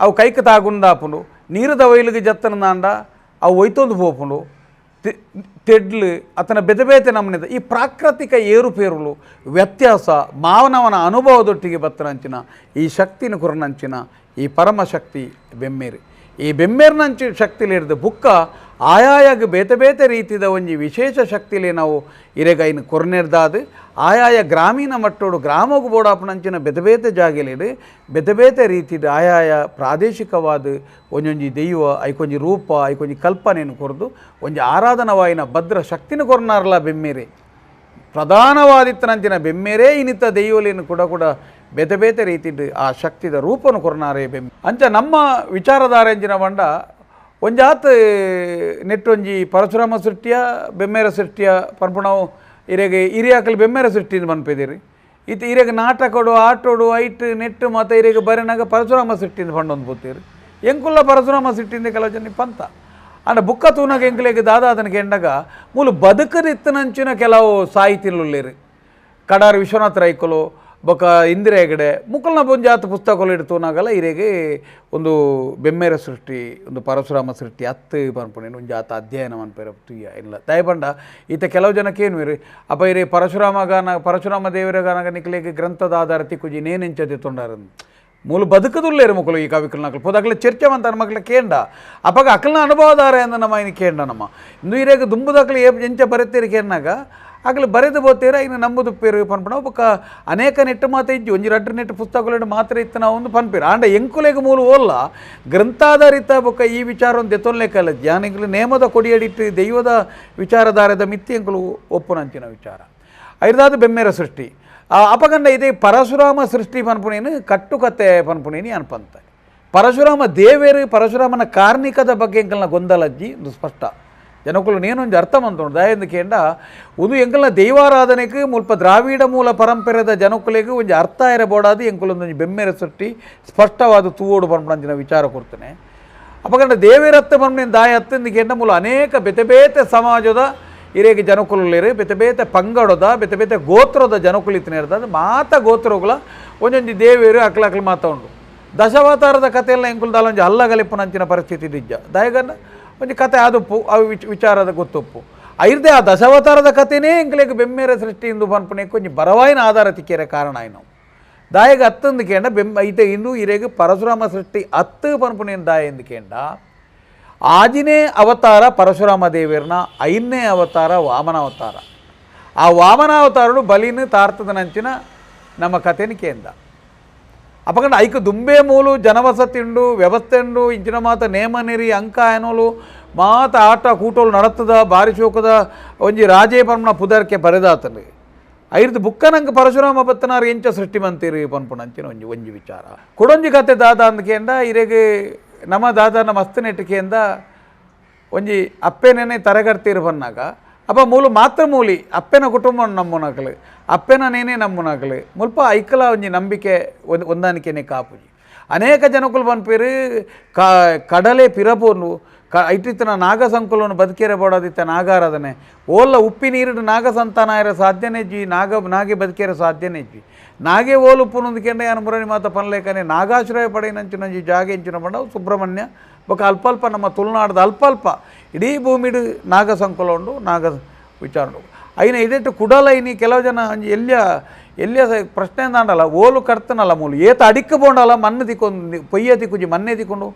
ಅವು ಕೈಕ್ ತಾಗುಂದಾಪುಂಡು ನೀರದ ವೈಲಿಗೆ ಜತ್ತನ ಅವು ಒಯ್ತೊಂದು ಪೋಪುಂಡು ತೆಡ್ಲು ಅತನ ಬೆತೆ ಬೇತೆ ನಮ್ಮನಿದ ಈ ಪ್ರಾಕೃತಿಕ ಏರುಪೇರುಲು ವ್ಯತ್ಯಾಸ ಮಾನವನ ಅನುಭವದೊಟ್ಟಿಗೆ ಬತ್ತನಂಚಿನ ಈ ಶಕ್ತಿನ ಕುರನಂಚಿನ ಈ ಪರಮಶಕ್ತಿ ಬೆಮ್ಮೇರು ಈ ಬೆಮ್ಮೇರಿನಂಚು ಶಕ್ತಿಲಿರ್ದು ಬುಕ್ಕ ಆಯಾಯಾಗ ಬೇತೆ ಬೇತೆ ರೀತಿದ ಒಂಜಿ ವಿಶೇಷ ಶಕ್ತಿಲಿ ನಾವು ಇರೆಗೈನ ಕೊರ್ನೆರ್ದಾದು ಆಯಾಯ ಗ್ರಾಮೀಣ ಮಟ್ಟೋಡು ಗ್ರಾಮಗೂ ಬೋಡಾಪನಂಚಿನ ಬೇತೆ ಬೇತೆ ಜಾಗೆಲಿಡು ಬೇತೆ ಬೇತೆ ರೀತಿದ ಆಯಾಯ ಪ್ರಾದೇಶಿಕವಾದ ಒಂಜೊಂಜಿ ದೈವ ಐಕೊಂಜಿ ರೂಪ ಐಕೊಂಜಿ ಕಲ್ಪನೆಯನ್ನು ಕೊರ್ದು ಒಂಜಿ ಆರಾಧನವಾಯಿನ ಭದ್ರ ಶಕ್ತಿನ ಕೊರ್ನಾರಲ್ಲ ಬೆಮ್ಮೇರೆ ಪ್ರಧಾನವಾದಿತ್ತನಂಚಿನ ಬೆಮ್ಮೇರೇ ಇನ್ನಿತ ದೈವಲೇನು ಕೂಡ ಕೂಡ ಬೇತೆ ಬೇತೆ ರೀತಿಡ್ ಆ ಶಕ್ತಿದ ರೂಪನು ಕೊರ್ನಾರೆ ಬೆಮ್ಮೆ ಅಂಚ ನಮ್ಮ ವಿಚಾರಧಾರೆಂಜಿನ ಬಂಡ ಒಂಜಾತ್ ನೆಟ್ಟೊಂಜಿ ಪರಶುರಾಮ ಸೃಷ್ಟಿಯ ಬೆಮ್ಮೇರ ಸೃಷ್ಟಿಯ ಪನ್ಪುಣವು ಇರೆಗೆ ಹಿರಿಯಾಕಲು ಬೆಮ್ಮೇರ ಸೃಷ್ಟಿಯಿಂದ ಪನ್ಪೆದಿರಿ ಇತ್ತು ಇರೆಗೆ ನಾಟಕಡು ಆಟೋಡು ಐಟ್ ನೆಟ್ಟು ಮತ್ತು ಇರೆಗೆ ಬರೆನಾಗ ಪರಶುರಾಮ ಸೃಷ್ಟಿಯಿಂದ ಪಂಡೊಂದು ಪೋತೀರಿ ಎಂಕುಲ್ಲ ಪರಶುರಾಮ ಸೃಷ್ಟಿಯಿಂದ ಕೆಲವು ಜನ ಪಂತ ಅಂಡ ಬುಕ್ಕ ತೂನಾಗ ಎಂಕುಲೆಗೆ ದಾದಾದನ ಕೆಂಡಾಗ ಮೂಲು ಬದುಕದಿತ್ತನಂಚಿನ ಕೆಲವು ಸಾಹಿತಿಲುಲ್ಲೇರಿ ಕಡಾರ್ ವಿಶ್ವನಾಥ ರೈಕುಲು ಬೊಕ ಇಂದಿರಾ ಹೆಗಡೆ ಮುಕುಲ್ನ ಪುಂಜಾತ ಪುಸ್ತಕಗಳು ಇಡ್ತೂನಾಗಲ್ಲ ಇರೆಗೆ ಒಂದು ಬೆಮ್ಮೇರ ಸೃಷ್ಟಿ ಒಂದು ಪರಶುರಾಮ ಸೃಷ್ಟಿ ಅತ್ತು ಪನ್ಪುಣೇನು ಒಂದು ಜಾತ ಅಧ್ಯಯನ ಮನ್ಪೇರ ತುಯ್ಯ ಇಲ್ಲ ದಯಪಂಡ ಈತ ಕೆಲವು ಜನಕ್ಕೆ ಏನು ಇರಿ ಅಪ್ಪ ಇರಿ ಪರಶುರಾಮಗಾನ ಪರಶುರಾಮ ದೇವರಗಾನಗ ನಿಕ್ಲೇಗೆ ಗ್ರಂಥದ ಆಧಾರ ತಿಕ್ಕುಜಿ ನೇನೆಂಚದೆ ತೊಂಡಾರ ಮೂಲು ಬದುಕದುಲ್ಲೇರು ಮುಕುಲು ಈ ಕವಿಕಲ್ನ ಅಕಲು ಪೋದಾಗಲೇ ಚರ್ಚೆ ಮಂತಾರ ಮಕ್ಕಳ ಕೇಂಡ ಅಪ್ಪಾಗ ಅಕಲ್ನ ಅನುಭವದಾರ ಅಂದ ನಮ್ಮ ಇನ್ನು ಕೇಂಡ ನಮ್ಮ ಇಂದು ಇರೇಗ ದುಂಬುದಾಕಲು ಎಂಚ ಬರೆತೀರಿ ಕೇಂಡಾಗ ಆಗಲು ಬರೆದು ಬೋತೀರ ಇನ್ನು ನಂಬುದು ಪೇರು ಪನ್ಪಣ ಒಬ್ಬ ಅನೇಕ ನೆಟ್ಟು ಮಾತ ಇಜ್ಜಿ ಒಂಜಿ ರಡ್ಡು ನೆಟ್ಟು ಪುಸ್ತಕಗಳು ಮಾತ್ರ ಇತ್ತು ನಾವು ಒಂದು ಪನ್ಪೇರು ಆಂಡ ಎಂಕುಲೆಗ್ ಮೂಲು ಓಲ್ಲ ಗ್ರಂಥಾಧಾರಿತ ಬೊಕ್ಕ ಈ ವಿಚಾರ ಒಂದು ಎತ್ತೊನ್ಲೆಕ್ಕಲ್ಲ ಜ್ಞಾನಿಗಳು ನೇಮದ ಕೊಡಿಯಡಿಟ್ಟು ದೈವದ ವಿಚಾರಧಾರದ ಮಿತ್ತಿ ಎಂಕುಲು ಒಪ್ಪುನಂಚಿನ ವಿಚಾರ ಐದಾದ ಬೆಮ್ಮೇರ ಸೃಷ್ಟಿ ಅಪಗಂಡ ಇದೇ ಪರಶುರಾಮ ಸೃಷ್ಟಿ ಪನ್ಪುನೇನು ಕಟ್ಟುಕತೆ ಪನ್ಪುನೇನಿ ಅನ್ಪಂತ ಪರಶುರಾಮ ದೇವೇರು ಪರಶುರಾಮನ ಕಾರ್ಣಿಕದ ಬಗ್ಗೆ ಎಂಕಲ್ನ ಗೊಂದಲಜ್ಜಿ ಒಂದು ಸ್ಪಷ್ಟ ಜನಕುಲು ನೇನೊಂದು ಅರ್ಥ ಮಂತುಂಡು ದಯಂದು ಕೇಂಡ ಒಂದು ಎಂಕಲ್ನ ದೈವಾರಾಧನೆಗೆ ಮುಲ್ಪ ದ್ರಾವಿಡ ಮೂಲ ಪರಂಪರೆದ ಜನಕುಲೆಗೆ ಒಂಜಿ ಅರ್ಥ ಇರಬೋಡಾದು ಎಂಕುಲೊಂದೊಂಜಿ ಬೆಮ್ಮೆರ ಸೃಷ್ಟಿ ಸ್ಪಷ್ಟವಾದ ತೂವೋಡು ಪನ್ಪುನಂಚಿನ ವಿಚಾರ ಕೊಡ್ತಾನೆ ಅಪಗಂಡ ದೇವೇರತ್ತ ಪನ್ಪುನೇನು ದಾಯ ಅತ್ತಂದು ಕೇಂಡ ಮೂಲ ಅನೇಕ ಬೇತೆ ಬೇತೆ ಸಮಾಜದ ಇರೇಗೆ ಜನಕುಲುಲೇರು ಬೇತೆ ಬೇತೆ ಪಂಗಡದ ಬೇತೆ ಬೇತೆ ಗೋತ್ರದ ಜನಕುಲು ಇತ್ತನೇ ಮಾತ ಗೋತ್ರಗಳ ಒಂಜೊಂಜಿ ದೇವೇರು ಅಕ್ಲ ಅಕ್ಲ ಮಾತ ಉಂಡು ದಶಾವತಾರದ ಕಥೆಯೆಲ್ಲ ಎಂಕುಲ್ದಾಲ ಒಂಜಿ ಹಲ್ಲಗಲಿಪ್ಪುನಂಚಿನ ಪರಿಸ್ಥಿತಿ ದಿಜ್ಜ ದಯಗನ್ನ ಒಂಜಿ ಕತೆ ಆದುಪ್ಪು ಅವು ವಿಚಾರದ ಗೊತ್ತೊಪ್ಪು ಐರ್ದೆ ಆ ದಶಾವತಾರದ ಕಥೆನೇ ಎಂಕ್ಲೆಗ್ ಬೆಮ್ಮೇರ ಸೃಷ್ಟಿ ಇಂದು ಪನ್ಪುನೆ ಒಂಜಿ ಬರವಾಯಿನ ಆಧಾರ ತಿಕ್ಕೇರೆ ಕಾರಣ ಆಯ್ನವು ದಾಯಗ ಅತ್ತಂದು ಕೇಂಡ ಬೆಮ್ ಐತೆ ಇಂದು ಇರೇಗ ಪರಶುರಾಮ ಸೃಷ್ಟಿ ಅತ್ತು ಪನ್ಪುನೇನು ದಾಯ ಎಂದು ಕೇಂಡ ಆಜಿನೇ ಅವತಾರ ಪರಶುರಾಮ ದೇವಿಯರ್ನ ಐದನೇ ಅವತಾರ ವಾಮನ ಅವತಾರ ಆ ವಾಮನಾವತಾರಡು ಬಲಿನ ತಾರ್ತದನಂಚಿನ ನಮ್ಮ ಕಥೆನ ಕೇಂದ ಅಪಕಂಡ ಐಕ ದುಂಬೆ ಮೂಲು ಜನವಸತಿ ಉಂಡು ವ್ಯವಸ್ಥೆ ಉಂಡು ಇಂಚಿನ ಮಾತ ನೇಮ ನೆರಿ ಅಂಕ ಎನೋಲು ಮಾತ ಆಟ ಕೂಟೋಲು ನಡತದ ಬಾರಿ ಶೋಕದ ಒಂಜಿ ರಾಜೇ ಪನ್ಪುನ ಪುದರ್ಕೆ ಬರೆದಾತನು ಐರ್ದು ಬುಕ್ಕನಂಕ ಪರಶುರಾಮ ಬತ್ತನಾರು ಎಂಚ ಸೃಷ್ಟಿ ಮಂತೀರಿ ಪನ್ಪುನಂಚಿನ ಒಂಜಿ ಒಂಜಿ ವಿಚಾರ ಕೊಡೊಂಜಿ ಕತೆ ದಾದ ಅಂದಕೇಂದ ಇರೆಗೆ ನಮ್ಮ ದಾದನ ಮಸ್ತ್ ನೆಟ್ಟಿಕೆಂದ ಒಂಜಿ ಅಪ್ಪೆನೇ ತರಗರ್ತೀರು ಬನ್ನಾಗ ಅಪ್ಪ ಮೂಲು ಮಾತೃಮೂಲಿ ಅಪ್ಪೆನ ಕುಟುಂಬ ನಮ್ಮುನಕಲು ಅಪ್ಪೆನ ನೇನೆ ನಮ್ಮುನಕಲು ಮುಲ್ಪ ಐಕಲ ಒಂಜಿ ನಂಬಿಕೆ ಒಂದು ಹೊಂದಾಣಿಕೆನೆ ಕಾಪುಜಿ ಅನೇಕ ಜನಕುಲು ಪನ್ಪೇರು ಕಡಲೆ ಪಿರಪೋನು ಐಟಿತ್ತನ ನಾಗ ಸಂಕುಲನು ಬದುಕಿರ ಬೋಡಾದಿತ್ತ ನಾಗಾರಾಧನೆ ಓಲ್ಲ ಉಪ್ಪಿ ನೀರಿಡು ನಾಗ ಸಂತಾನ ಇರೋ ಸಾಧ್ಯನೇ ಜಿ ನಾಗ ನಾಗೆ ಬದುಕಿರೋ ಸಾಧ್ಯನೇ ಜಿ ನಾಗೆ ಓಲು ಉಪ್ಪುನೊಂದು ಯಾನು ಮುರಣಿ ಮಾತ ಪನ್ಲೇಕನೆ ನಾಗಾಶ್ರಯ ಪಡೆಯಿನಂಚಿನ ಒಂಜಿ ಜಾಗೆ ಎಂಚಿನ ಪಂಡ ಸುಬ್ರಹ್ಮಣ್ಯ ಬೊಕ ಅಲ್ಪ ಅಲ್ಪ ನಮ್ಮ ತುಳುನಾಡದ ಅಲ್ಪ ಅಲ್ಪ ಇಡೀ ಭೂಮಿಡು ನಾಗ ಸಂಕುಲ ಉಂಡು ನಾಗ ವಿಚಾರ ಉಂಡು ಐನ ಇದೆಟ್ಟು ಕುಡಲ ಐನಿ ಕೆಲವು ಜನ ಒಂಜಿ ಎಲ್ಲಿಯ ಎಲ್ಲಿಯ ಪ್ರಶ್ನೆ ಅಂದಾಂಡಲ್ಲ ಓಲು ಕರ್ತನಲ್ಲ ಮೂಲು ಏತ ಅಡಿಕ್ಕ ಬೋಂಡಲ್ಲ ಮಣ್ಣು ತಿಕ್ಕೊಂಡು ಪೊಯ್ಯ ತಿಕ್ಕುಜಿ ಮನ್ನೆ ತಿಕ್ಕೊಂಡು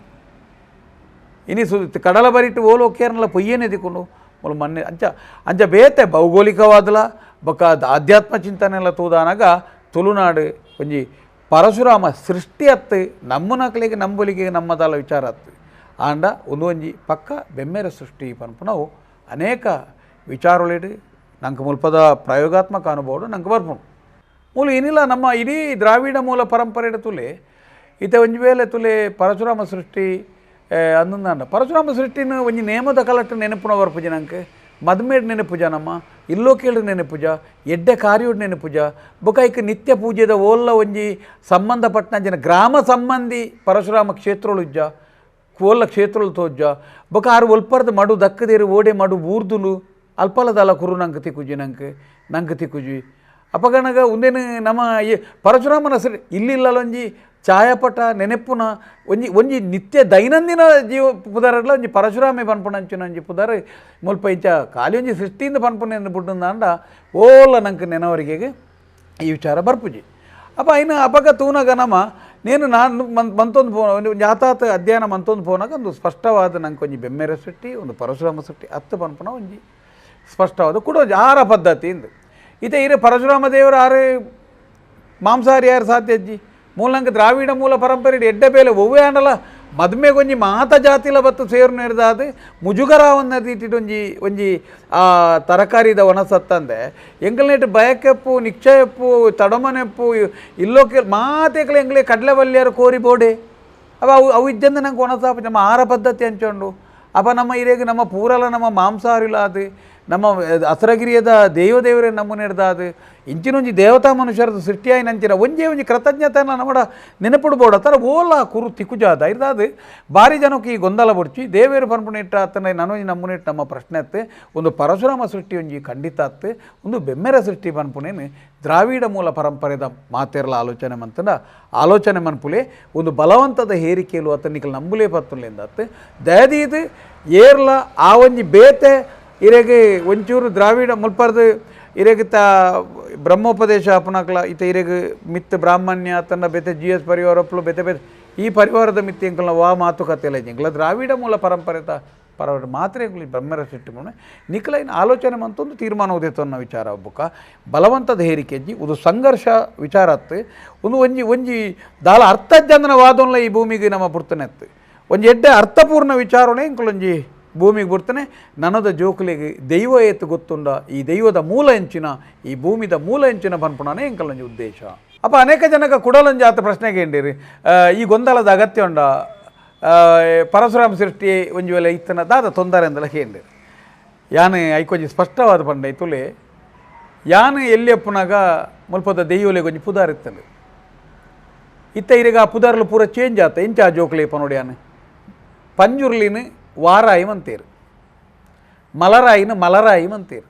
ಇನಿ ಸು ಕಡಲ ಬರಿಟ್ಟು ಓಲು ಒಕ್ಕೇರ್ನಲ್ಲ ಪೊಯ್ಯನೇ ತಿಕ್ಕೊಂಡು ಮೂಲು ಮನ್ನೆ ಅಂಚ ಅಂಚ ಬೇತೆ ಭೌಗೋಳಿಕವಾದಲ ಬೊಕ ಆಧ್ಯಾತ್ಮ ಚಿಂತನೆಲ್ಲ ತೂದಾನಾಗ ತುಳುನಾಡು ಒಂಜಿ ಪರಶುರಾಮ ಸೃಷ್ಟಿ ಅತ್ತು ನಮ್ಮನಕಲಿಗೆ ನಂಬುಲಿಗೆ ನಮ್ಮದಲ್ಲ ವಿಚಾರ ಅತ್ತು ಆಂಡ ಒಂದು ಒಂಜಿ ಪಕ್ಕ ಬೆಮ್ಮೆರ ಸೃಷ್ಟಿ ಪನ್ಪುನವು ಅನೇಕ ವಿಚಾರಗಳಿಡು ನಂಗೆ ಮುಲ್ಪದ ಪ್ರಯೋಗಾತ್ಮಕ ಅನುಭವಡು ನಂಗೆ ಬರ್ಪುಂಡು ಮೂಲ ಏನಿಲ್ಲ ನಮ್ಮ ಇಡೀ ದ್ರಾವಿಡ ಮೂಲ ಪರಂಪರೆ ತುಲೆ ಇತ ಒಂಜಿ ವೇಳೆ ತುಲೆ ಪರಶುರಾಮ ಸೃಷ್ಟಿ ಅಂದಂದಾಂಡ ಪರಶುರಾಮ ಸೃಷ್ಟಿನ ಒಂಜಿ ನೇಮದ ಕಲಟ್ಟು ನೆನಪುನ ಬರ್ಪುಜಿ ನಂಗೆ ಮದ್ಮೇಡ್ ನೆನಪುಜ ನಮ್ಮ ಇಲ್ಲೋಕೇಳು ನೆನಪುಜ ಎಡ್ಡೆ ಕಾರ್ಯೋಡ್ ನೆನಪುಜ ಬೊಕ ನಿತ್ಯ ಪೂಜೆದ ಓಲ್ಲ ಒಂಜಿ ಸಂಬಂಧಪಟ್ಟನ ಜನ ಗ್ರಾಮ ಸಂಬಂಧಿ ಪರಶುರಾಮ ಕ್ಷೇತ್ರೊಳುಜ್ಜ ಕೋಲ ಕ್ಷೇತ್ರೊಳು ತೋಜ್ಜ ಬೊಕ ಆರು ಒಲ್ಪರ್ದ ಮಡು ದಕ್ಕದೇರು ಓಡೆ ಮಡು ಬೂರ್ದುಲು ಅಲ್ಪಲದಲ್ಲ ಕುರು ನಂಗೆ ತಿಕ್ಕುಜಿ ನಂಗೆ ನಂಗೆ ತಿಕ್ಕುಜಿ ಅಪಗಣಗ ಒಂದೇನು ನಮ್ಮ ಪರಶುರಾಮನ ಸರಿ ಇಲ್ಲಿಲ್ಲಲೊಂಜಿ ಛಾಯಾಪಟ ನೆನೆಪುನ ಒಂಜಿ ಒಂಜಿ ನಿತ್ಯ ದೈನಂದಿನ ಜೀವ ಪುದರಡ್ಲ ಒಂಜಿ ಪರಶುರಾಮೆ ಪನ್ಪುನಂಚಿನ ಒಂಜಿ ಪುದರ್ ಮುಲ್ಪ ಇಂಚ ಖಾಲಿ ಒಂಜಿ ಸೃಷ್ಟಿಯಿಂದ ಪನ್ಪುನ ಬುಡ್ಡುಂದಾಂಡ ಓಲ ನಂಗೆ ನೆನವರಿಗೆ ಈ ವಿಚಾರ ಬರ್ಪುಜಿ ಅಪ್ಪ ಇನ್ನು ಅಪಗ ತೂನಗ ನಮ್ಮ ನೇನು ನಾನು ಮಂತೊಂದು ಪೋನ ಒಂದು ಜಾತಾತ ಅಧ್ಯಯನ ಮಂತೊಂದು ಪೋನಾಗ ಒಂದು ಸ್ಪಷ್ಟವಾದ ನಂಗೆ ಒಂಜಿ ಬೆಮ್ಮೆರ ಸೃಷ್ಟಿ ಒಂದು ಪರಶುರಾಮ ಸೃಷ್ಟಿ ಅತ್ತು ಪನ್ಪುನ ಒಂಜಿ ಸ್ಪಷ್ಟವಾದ ಕೂಡ ಒಂಜಿ ಆಹಾರ ಪದ್ಧತಿ ಇಂದು ಇತ್ತೆ ಇರೆ ಪರಶುರಾಮ ದೇವರು ಆರೆ ಮಾಂಸಾಹಾರಿ ಯಾರು ಸಾಧ್ಯ ಅಜ್ಜಿ ಮೂಲಂಕ ದ್ರಾವಿಡ ಮೂಲ ಪರಂಪರೆ ಎಡ್ಡೆ ಬೇಲೆ ಒವ್ವೇ ಆಂಡಲ ಮದುಮೆಗೊಂಜಿ ಮಾತ ಜಾತಿಲ ಬತ್ತು ಸೇರು ನೆಡ್ದಾದ ಮುಜುಗರಾವನ್ನ ರೀತಿಡ್ ಒಂಜಿ ಒಂಜಿ ಆ ತರಕಾರಿದ ಒಣಸತ್ತಂದೆ ಎಂಕಲ್ನೇಟ್ ಬಯಕೆಪ್ಪು ನಿಕ್ಷಯಪ್ಪು ತಡಮನೆಪ್ಪು ಇಲ್ಲೋಕೆ ಮಾತೆಕ್ಲೆ ಎಂಗ್ಲೆ ಕಡಲೆ ಬಲ್ಯರು ಕೋರಿ ಬೋಡೆ ಅವ ಅವು ಅವು ಇದ್ದಂದ ನಂಗೆ ಒಣಸಾಪ ನಮ್ಮ ಆಹಾರ ಪದ್ಧತಿ ಅಂಚೊಂಡು. ಅಪ್ಪ ನಮ್ಮ ಹಿರಿಯಗೆ ನಮ್ಮ ಪೂರಲ ನಮ್ಮ ಮಾಂಸಾಹಾರಿಲ್ಲ ಅದು ನಮ್ಮ ಅಸರಗಿರಿಯದ ದೇವದೇವರೇ ನಮ್ಮ ನೆಡ್ದಾದು ಇಂಚಿನೊಂಜಿ ದೇವತಾ ಮನುಷ್ಯರದ ಸೃಷ್ಟಿಯಾಯಿ ನಂಚಿನ ಒಂಜೇ ಒಂಜಿ ಕೃತಜ್ಞತೆನ ನಮ್ಮಡ ನೆನಪುಡ್ಬೋಡ ಥರ ಓಲ ಕುರು ತಿಕ್ಕುಜಾದ ಇರ್ದಾದು ಭಾರಿ ಜನಕ್ಕೆ ಈ ಗೊಂದಲ ಬುಡ್ಚಿ ದೇವೇರು ಪನ್ಪುನಿಟ್ಟ ಆತನ ನನೊಂಜಿ ನಮ್ಮನಿಟ್ಟು ನಮ್ಮ ಪ್ರಶ್ನೆ ಅತ್ತೆ ಒಂದು ಪರಶುರಾಮ ಸೃಷ್ಟಿ ಒಂಜಿ ಖಂಡಿತ ಅತ್ತೆ ಒಂದು ಬೆಮ್ಮೆರ ಸೃಷ್ಟಿ ಪನ್ಪುನೇನು ದ್ರಾವಿಡ ಮೂಲ ಪರಂಪರೆದ ಮಾತೆರ್ಲ ಆಲೋಚನೆ ಮಂತಂದ ಆಲೋಚನೆ ಮನ್ಪುಲೆ ಒಂದು ಬಲವಂತದ ಹೇರಿಕೆಲು ಅತನಿಕಲ್ ನಂಬುಲೇ ಪತ್ತುಲೆಂದತ್ತೆ ದಯದೀದು ಏರ್ಲ ಆ ಒಂಜಿ ಬೇತೆ ಇರೆಗೆ ಒಂಚೂರು ದ್ರಾವಿಡ ಮುಲ್ಪರ್ದು ಇರೆಗೆ ತ ಬ್ರಹ್ಮೋಪದೇಶ ಅಪನಕ್ಲ ಇತ ಇರೆಗೆ ಮಿತ್ ಬ್ರಾಹ್ಮಣ್ಯ ತನ್ನ ಬೇತೆ ಜಿ ಎಸ್ ಪರಿವಾರಪ್ಲು ಬೇತೆ ಬೇತೆ ಈ ಪರಿವಾರದ ಮಿತ್ತಿ ಎಂಕಲ್ನ ವಾ ಮಾತುಕತೆ ಇಲ್ಲ ಎಂಕಲ ದ್ರಾವಿಡ ಮೂಲ ಪರಂಪರೆತ ಪರವಾರ ಮಾತ್ರ ಎಂಕುಲು ಬ್ರಹ್ಮರ ಸೃಷ್ಟಿ ಮುನೆ ನಿಖಲೈನ ಆಲೋಚನೆ ಮಂತೊಂದು ತೀರ್ಮಾನ ಉದಿತ್ತು ಅನ್ನೋ ವಿಚಾರ ಒಬ್ಬಕ ಬಲವಂತದ ಹೇರಿಕೆಜ್ಜಿ ಒಂದು ಸಂಘರ್ಷ ವಿಚಾರ ಅತ್ತು ಒಂದು ಒಂಜಿ ಒಂಜಿ ದಾಲ ಅರ್ಥಜ್ಞಾನ ವಾದೊನ್ಲ ಈ ಭೂಮಿಗೆ ನಮ್ಮ ಪುರ್ತನೆತ್ತು ಒಂಜಿ ಎಡ್ಡೆ ಅರ್ಥಪೂರ್ಣ ವಿಚಾರನೇ ಎಂಕುಲೊಂಜಿ ಭೂಮಿಗೆ ಬರ್ತಾನೆ. ನನದ ಜೋಕುಲಿಗೆ ದೈವ ಏತು ಗೊತ್ತುಂಡ ಈ ದೈವದ ಮೂಲ ಎಂಚಿನ ಈ ಭೂಮಿದ ಮೂಲ ಎಂಚಿನ ಪನ್ಪುಣನೇ ಎಂಕಲೊಂಜಿ ಉದ್ದೇಶ. ಅಪ್ಪ ಅನೇಕ ಜನಕ ಕುಡಲೊಂಜಿ ಆತ ಪ್ರಶ್ನೆಗೆ ಏಂಡಿರಿ ಈ ಗೊಂದಲದ ಅಗತ್ಯ ಉಂಡ ಪರಶುರಾಮ ಸೃಷ್ಟಿ ಒಂಜಿ ವೇಳೆ ಇತ್ತನ ದಾದ ತೊಂದರೆ ಅಂದಲ ಕೇಂಡಿರಿ. ಯಾನು ಐಕೊಂಜಿ ಸ್ಪಷ್ಟವಾದ ಪಂಡ ಇತ್ತುಲೆ ಯಾನು ಎಲ್ಲಿ ಅಪ್ಪನಾಗ ಮುಲ್ಪದ ದೈವಲೆಗೆ ಒಂಜಿ ಪುದಾರ್ ಇತ್ತಂದು ಇತ್ತ ಇರೆಗ ಆ ಪುದಾರ್ಲು ಪೂರ ಚೇಂಜ್ ಆತ ಇಂಚ ಆ ಜೋಕುಲೆ ನೋಡಿ ಯಾನು ಪಂಜುರ್ಲಿನ ವಾರಾಯಿ ಅಂತೀರು, ಮಲರಾಯಿನ ಮಲರಾಯಿ ಅಂತೀರು,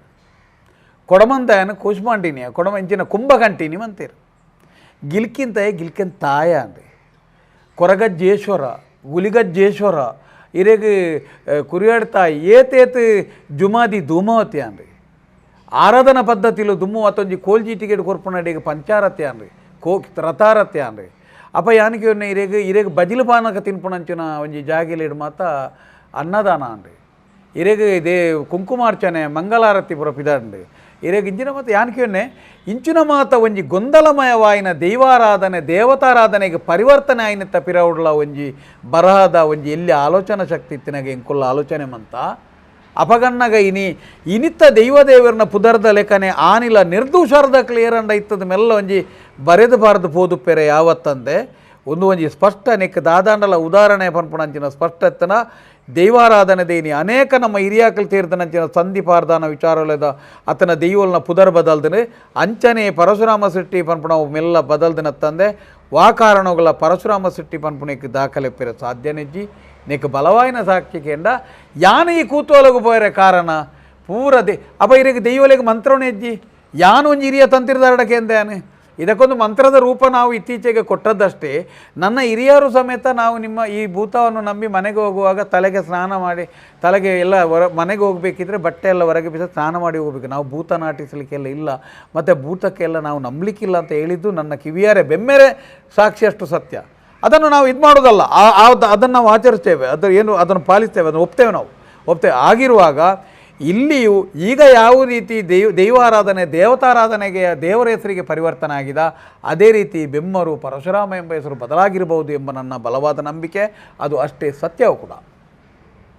ಕೊಡಮಂದಾಯನ ಕೂಷ್ಮಾಂಡಿನಿಯ ಕೊಡಮ ಇಂಚಿನ ಕುಂಭಗಂಟಿನಿ ಅಂತೀರು, ಗಿಲ್ಕಿಂತಾಯ ಗಿಲ್ಕಿನ ತಾಯ ಅಂದೆ, ಕೊರಗಜ್ಜೇಶ್ವರ ಗುಲಿಗಜ್ಜೇಶ್ವರ ಇರೆಗೆ ಕುರಿಯಾಡ್ತಾಯಿ ಏತೇತ್ ಜುಮಾದಿ ಧೂಮಾವತಿ ಅಂದ್ರಿ, ಆರಾಧನಾ ಪದ್ಧತಿಲು ದುಮ್ಮು ಅತ್ತೊಂಜಿ ಕೋಲ್ಜೀಟಿಗೆ ಕೊರ್ಪುನಡಿಗೆ ಪಂಚಾರತಿ ಅಂದ್ರಿ, ಕೋ ರಥಾರತಿ ಅಂದ್ರಿ. ಅಪ್ಪ ಯಾನಿಗೆ ಇರೆಗೆ ಇರೆಗೆ ಬಜಿಲು ಪಾನಕ ತಿನ್ಪುಣಂಚಿನ ಒಂಜಿ ಜಾಗಿಲಿಡ್ ಮಾತ ಅನ್ನದಾನ ಅಂದ್ರಿ, ಇರೆಗೆ ಇದೇ ಕುಂಕುಮಾರ್ಚನೆ ಮಂಗಲಾರತಿ ಪುರ ಪಿದಾಂಡು ಇರೆಗೆ ಇಂಚಿನ ಮಾತ ಯಾನಿಕೆ ಇಂಚಿನ ಮಾತ ಒಂಜಿ ಗೊಂದಲಮಯವಾಯಿನ ದೈವಾರಾಧನೆ ದೇವತಾರಾಧನೆಗೆ ಪರಿವರ್ತನೆ ಆಯಿನ ತಪಿರೌಡ್ಲ ಒಂಜಿ ಬರಹದ ಒಂಜಿ ಎಲ್ಲಿ ಆಲೋಚನಾ ಶಕ್ತಿ ಇತ್ತಿನಾಗ ಎಂಕುಲ್ಲ ಆಲೋಚನೆ ಮಂತ ಅಪಗಣ್ಣಗ ಇನಿ ಇನಿತ್ತ ದೈವದೇವರನ್ನ ಪುದರ್ದ ಲೆಕ್ಕನೆ ಆನಿಲ ನಿರ್ದೂಷಾರ್ಧ ಕ್ಲಿಯರಂಡ ಇತ್ತದ ಮೆಲ್ಲ ಒಂಜಿ ಬರೆದು ಬಾರದು ಪೋದು ಪೆರೆ ಯಾವತ್ತಂದೆ ಒಂದು ಒಂಜಿ ಸ್ಪಷ್ಟ ನೆಕ್ ದಾದಾಂಡಲ ಉದಾಹರಣೆ ಪನ್ಪುಣಂಚಿನ ಸ್ಪಷ್ಟತನ ದೈವಾರಾಧನೆ ದೇನಿ ಅನೇಕ ನಮ್ಮ ಹಿರಿಯಾಕಲ್ ತೀರ್ದನಂಚಿನ ಸಂಧಿ ಪಾರ್ದಾನ ವಿಚಾರಲದ ಆತನ ದೈವಲ್ನ ಪುದರ್ ಬದಲ್ದನೆ ಅಂಚನೆ ಪರಶುರಾಮ ಸೃಷ್ಟಿ ಪನ್ಪುಣವು ಮೆಲ್ಲ ಬದಲ್ದನ ತಂದೆ ವಾ ಕಾರಣಗಳ ಪರಶುರಾಮ ಸೃಷ್ಟಿ ಪನ್ಪುಣಕ್ಕೆ ದಾಖಲೆ ಪೆರ ಸಾಧ್ಯನೆಜ್ಜಿ ನೆಕ್ ಬಲವಾಯಿನ ಸಾಕ್ಷಿಕೆಂಡ ಯಾನ ಈ ಕೂತೋಲಗು ಪೋಯರೆ ಕಾರಣ ಪೂರ they ಅಪ್ಪ ಇರಿಗೆ ದೈವಲೆಗೆ ಮಂತ್ರವೇ ಹೆಜ್ಜಿ ಯಾನು ಒಂಜಿ ಹಿರಿಯ ತಂತಿರ್ದಾರಡಕ್ಕೆ ಇದಕ್ಕೊಂದು ಮಂತ್ರದ ರೂಪ ನಾವು ಇತ್ತೀಚೆಗೆ ಕೊಟ್ಟದ್ದಷ್ಟೇ. ನನ್ನ ಹಿರಿಯರು ಸಮೇತ ನಾವು ನಿಮ್ಮ ಈ ಭೂತವನ್ನು ನಂಬಿ ಮನೆಗೆ ಹೋಗುವಾಗ ತಲೆಗೆ ಸ್ನಾನ ಮಾಡಿ ತಲೆಗೆ ಎಲ್ಲ ಮನೆಗೆ ಹೋಗಬೇಕಿದ್ರೆ ಬಟ್ಟೆ ಎಲ್ಲ ಹೊರಗೆ ಬಿಸಿ ಸ್ನಾನ ಮಾಡಿ ಹೋಗಬೇಕು, ನಾವು ಭೂತ ನಾಟಿಸಲಿಕ್ಕೆಲ್ಲ ಇಲ್ಲ ಮತ್ತು ಭೂತಕ್ಕೆಲ್ಲ ನಾವು ನಂಬಲಿಕ್ಕಿಲ್ಲ ಅಂತ ಹೇಳಿದ್ದು ನನ್ನ ಕಿವಿಯಾರೆ ಬೆಮ್ಮೆರೆ ಸಾಕ್ಷಿಯಷ್ಟು ಸತ್ಯ. ಅದನ್ನು ನಾವು ಇದು ಮಾಡೋದಲ್ಲ, ಅದನ್ನು ನಾವು ಆಚರಿಸ್ತೇವೆ, ಅದರ ಏನು ಅದನ್ನು ಪಾಲಿಸ್ತೇವೆ, ಅದನ್ನು ಒಪ್ತೇವೆ, ನಾವು ಒಪ್ತೇವೆ. ಆಗಿರುವಾಗ ಇಲ್ಲಿಯೂ ಈಗ ಯಾವ ರೀತಿ ದೈವಾರಾಧನೆ ದೇವತಾರಾಧನೆಗೆ ದೇವರ ಹೆಸರಿಗೆ ಪರಿವರ್ತನೆ ಆಗಿದೆ, ಅದೇ ರೀತಿ ಬೆಮ್ಮರು ಪರಶುರಾಮ ಎಂಬ ಹೆಸರು ಬದಲಾಗಿರಬಹುದು ಎಂಬ ನನ್ನ ಬಲವಾದ ನಂಬಿಕೆ. ಅದು ಅಷ್ಟೇ ಸತ್ಯವೂ ಕೂಡ.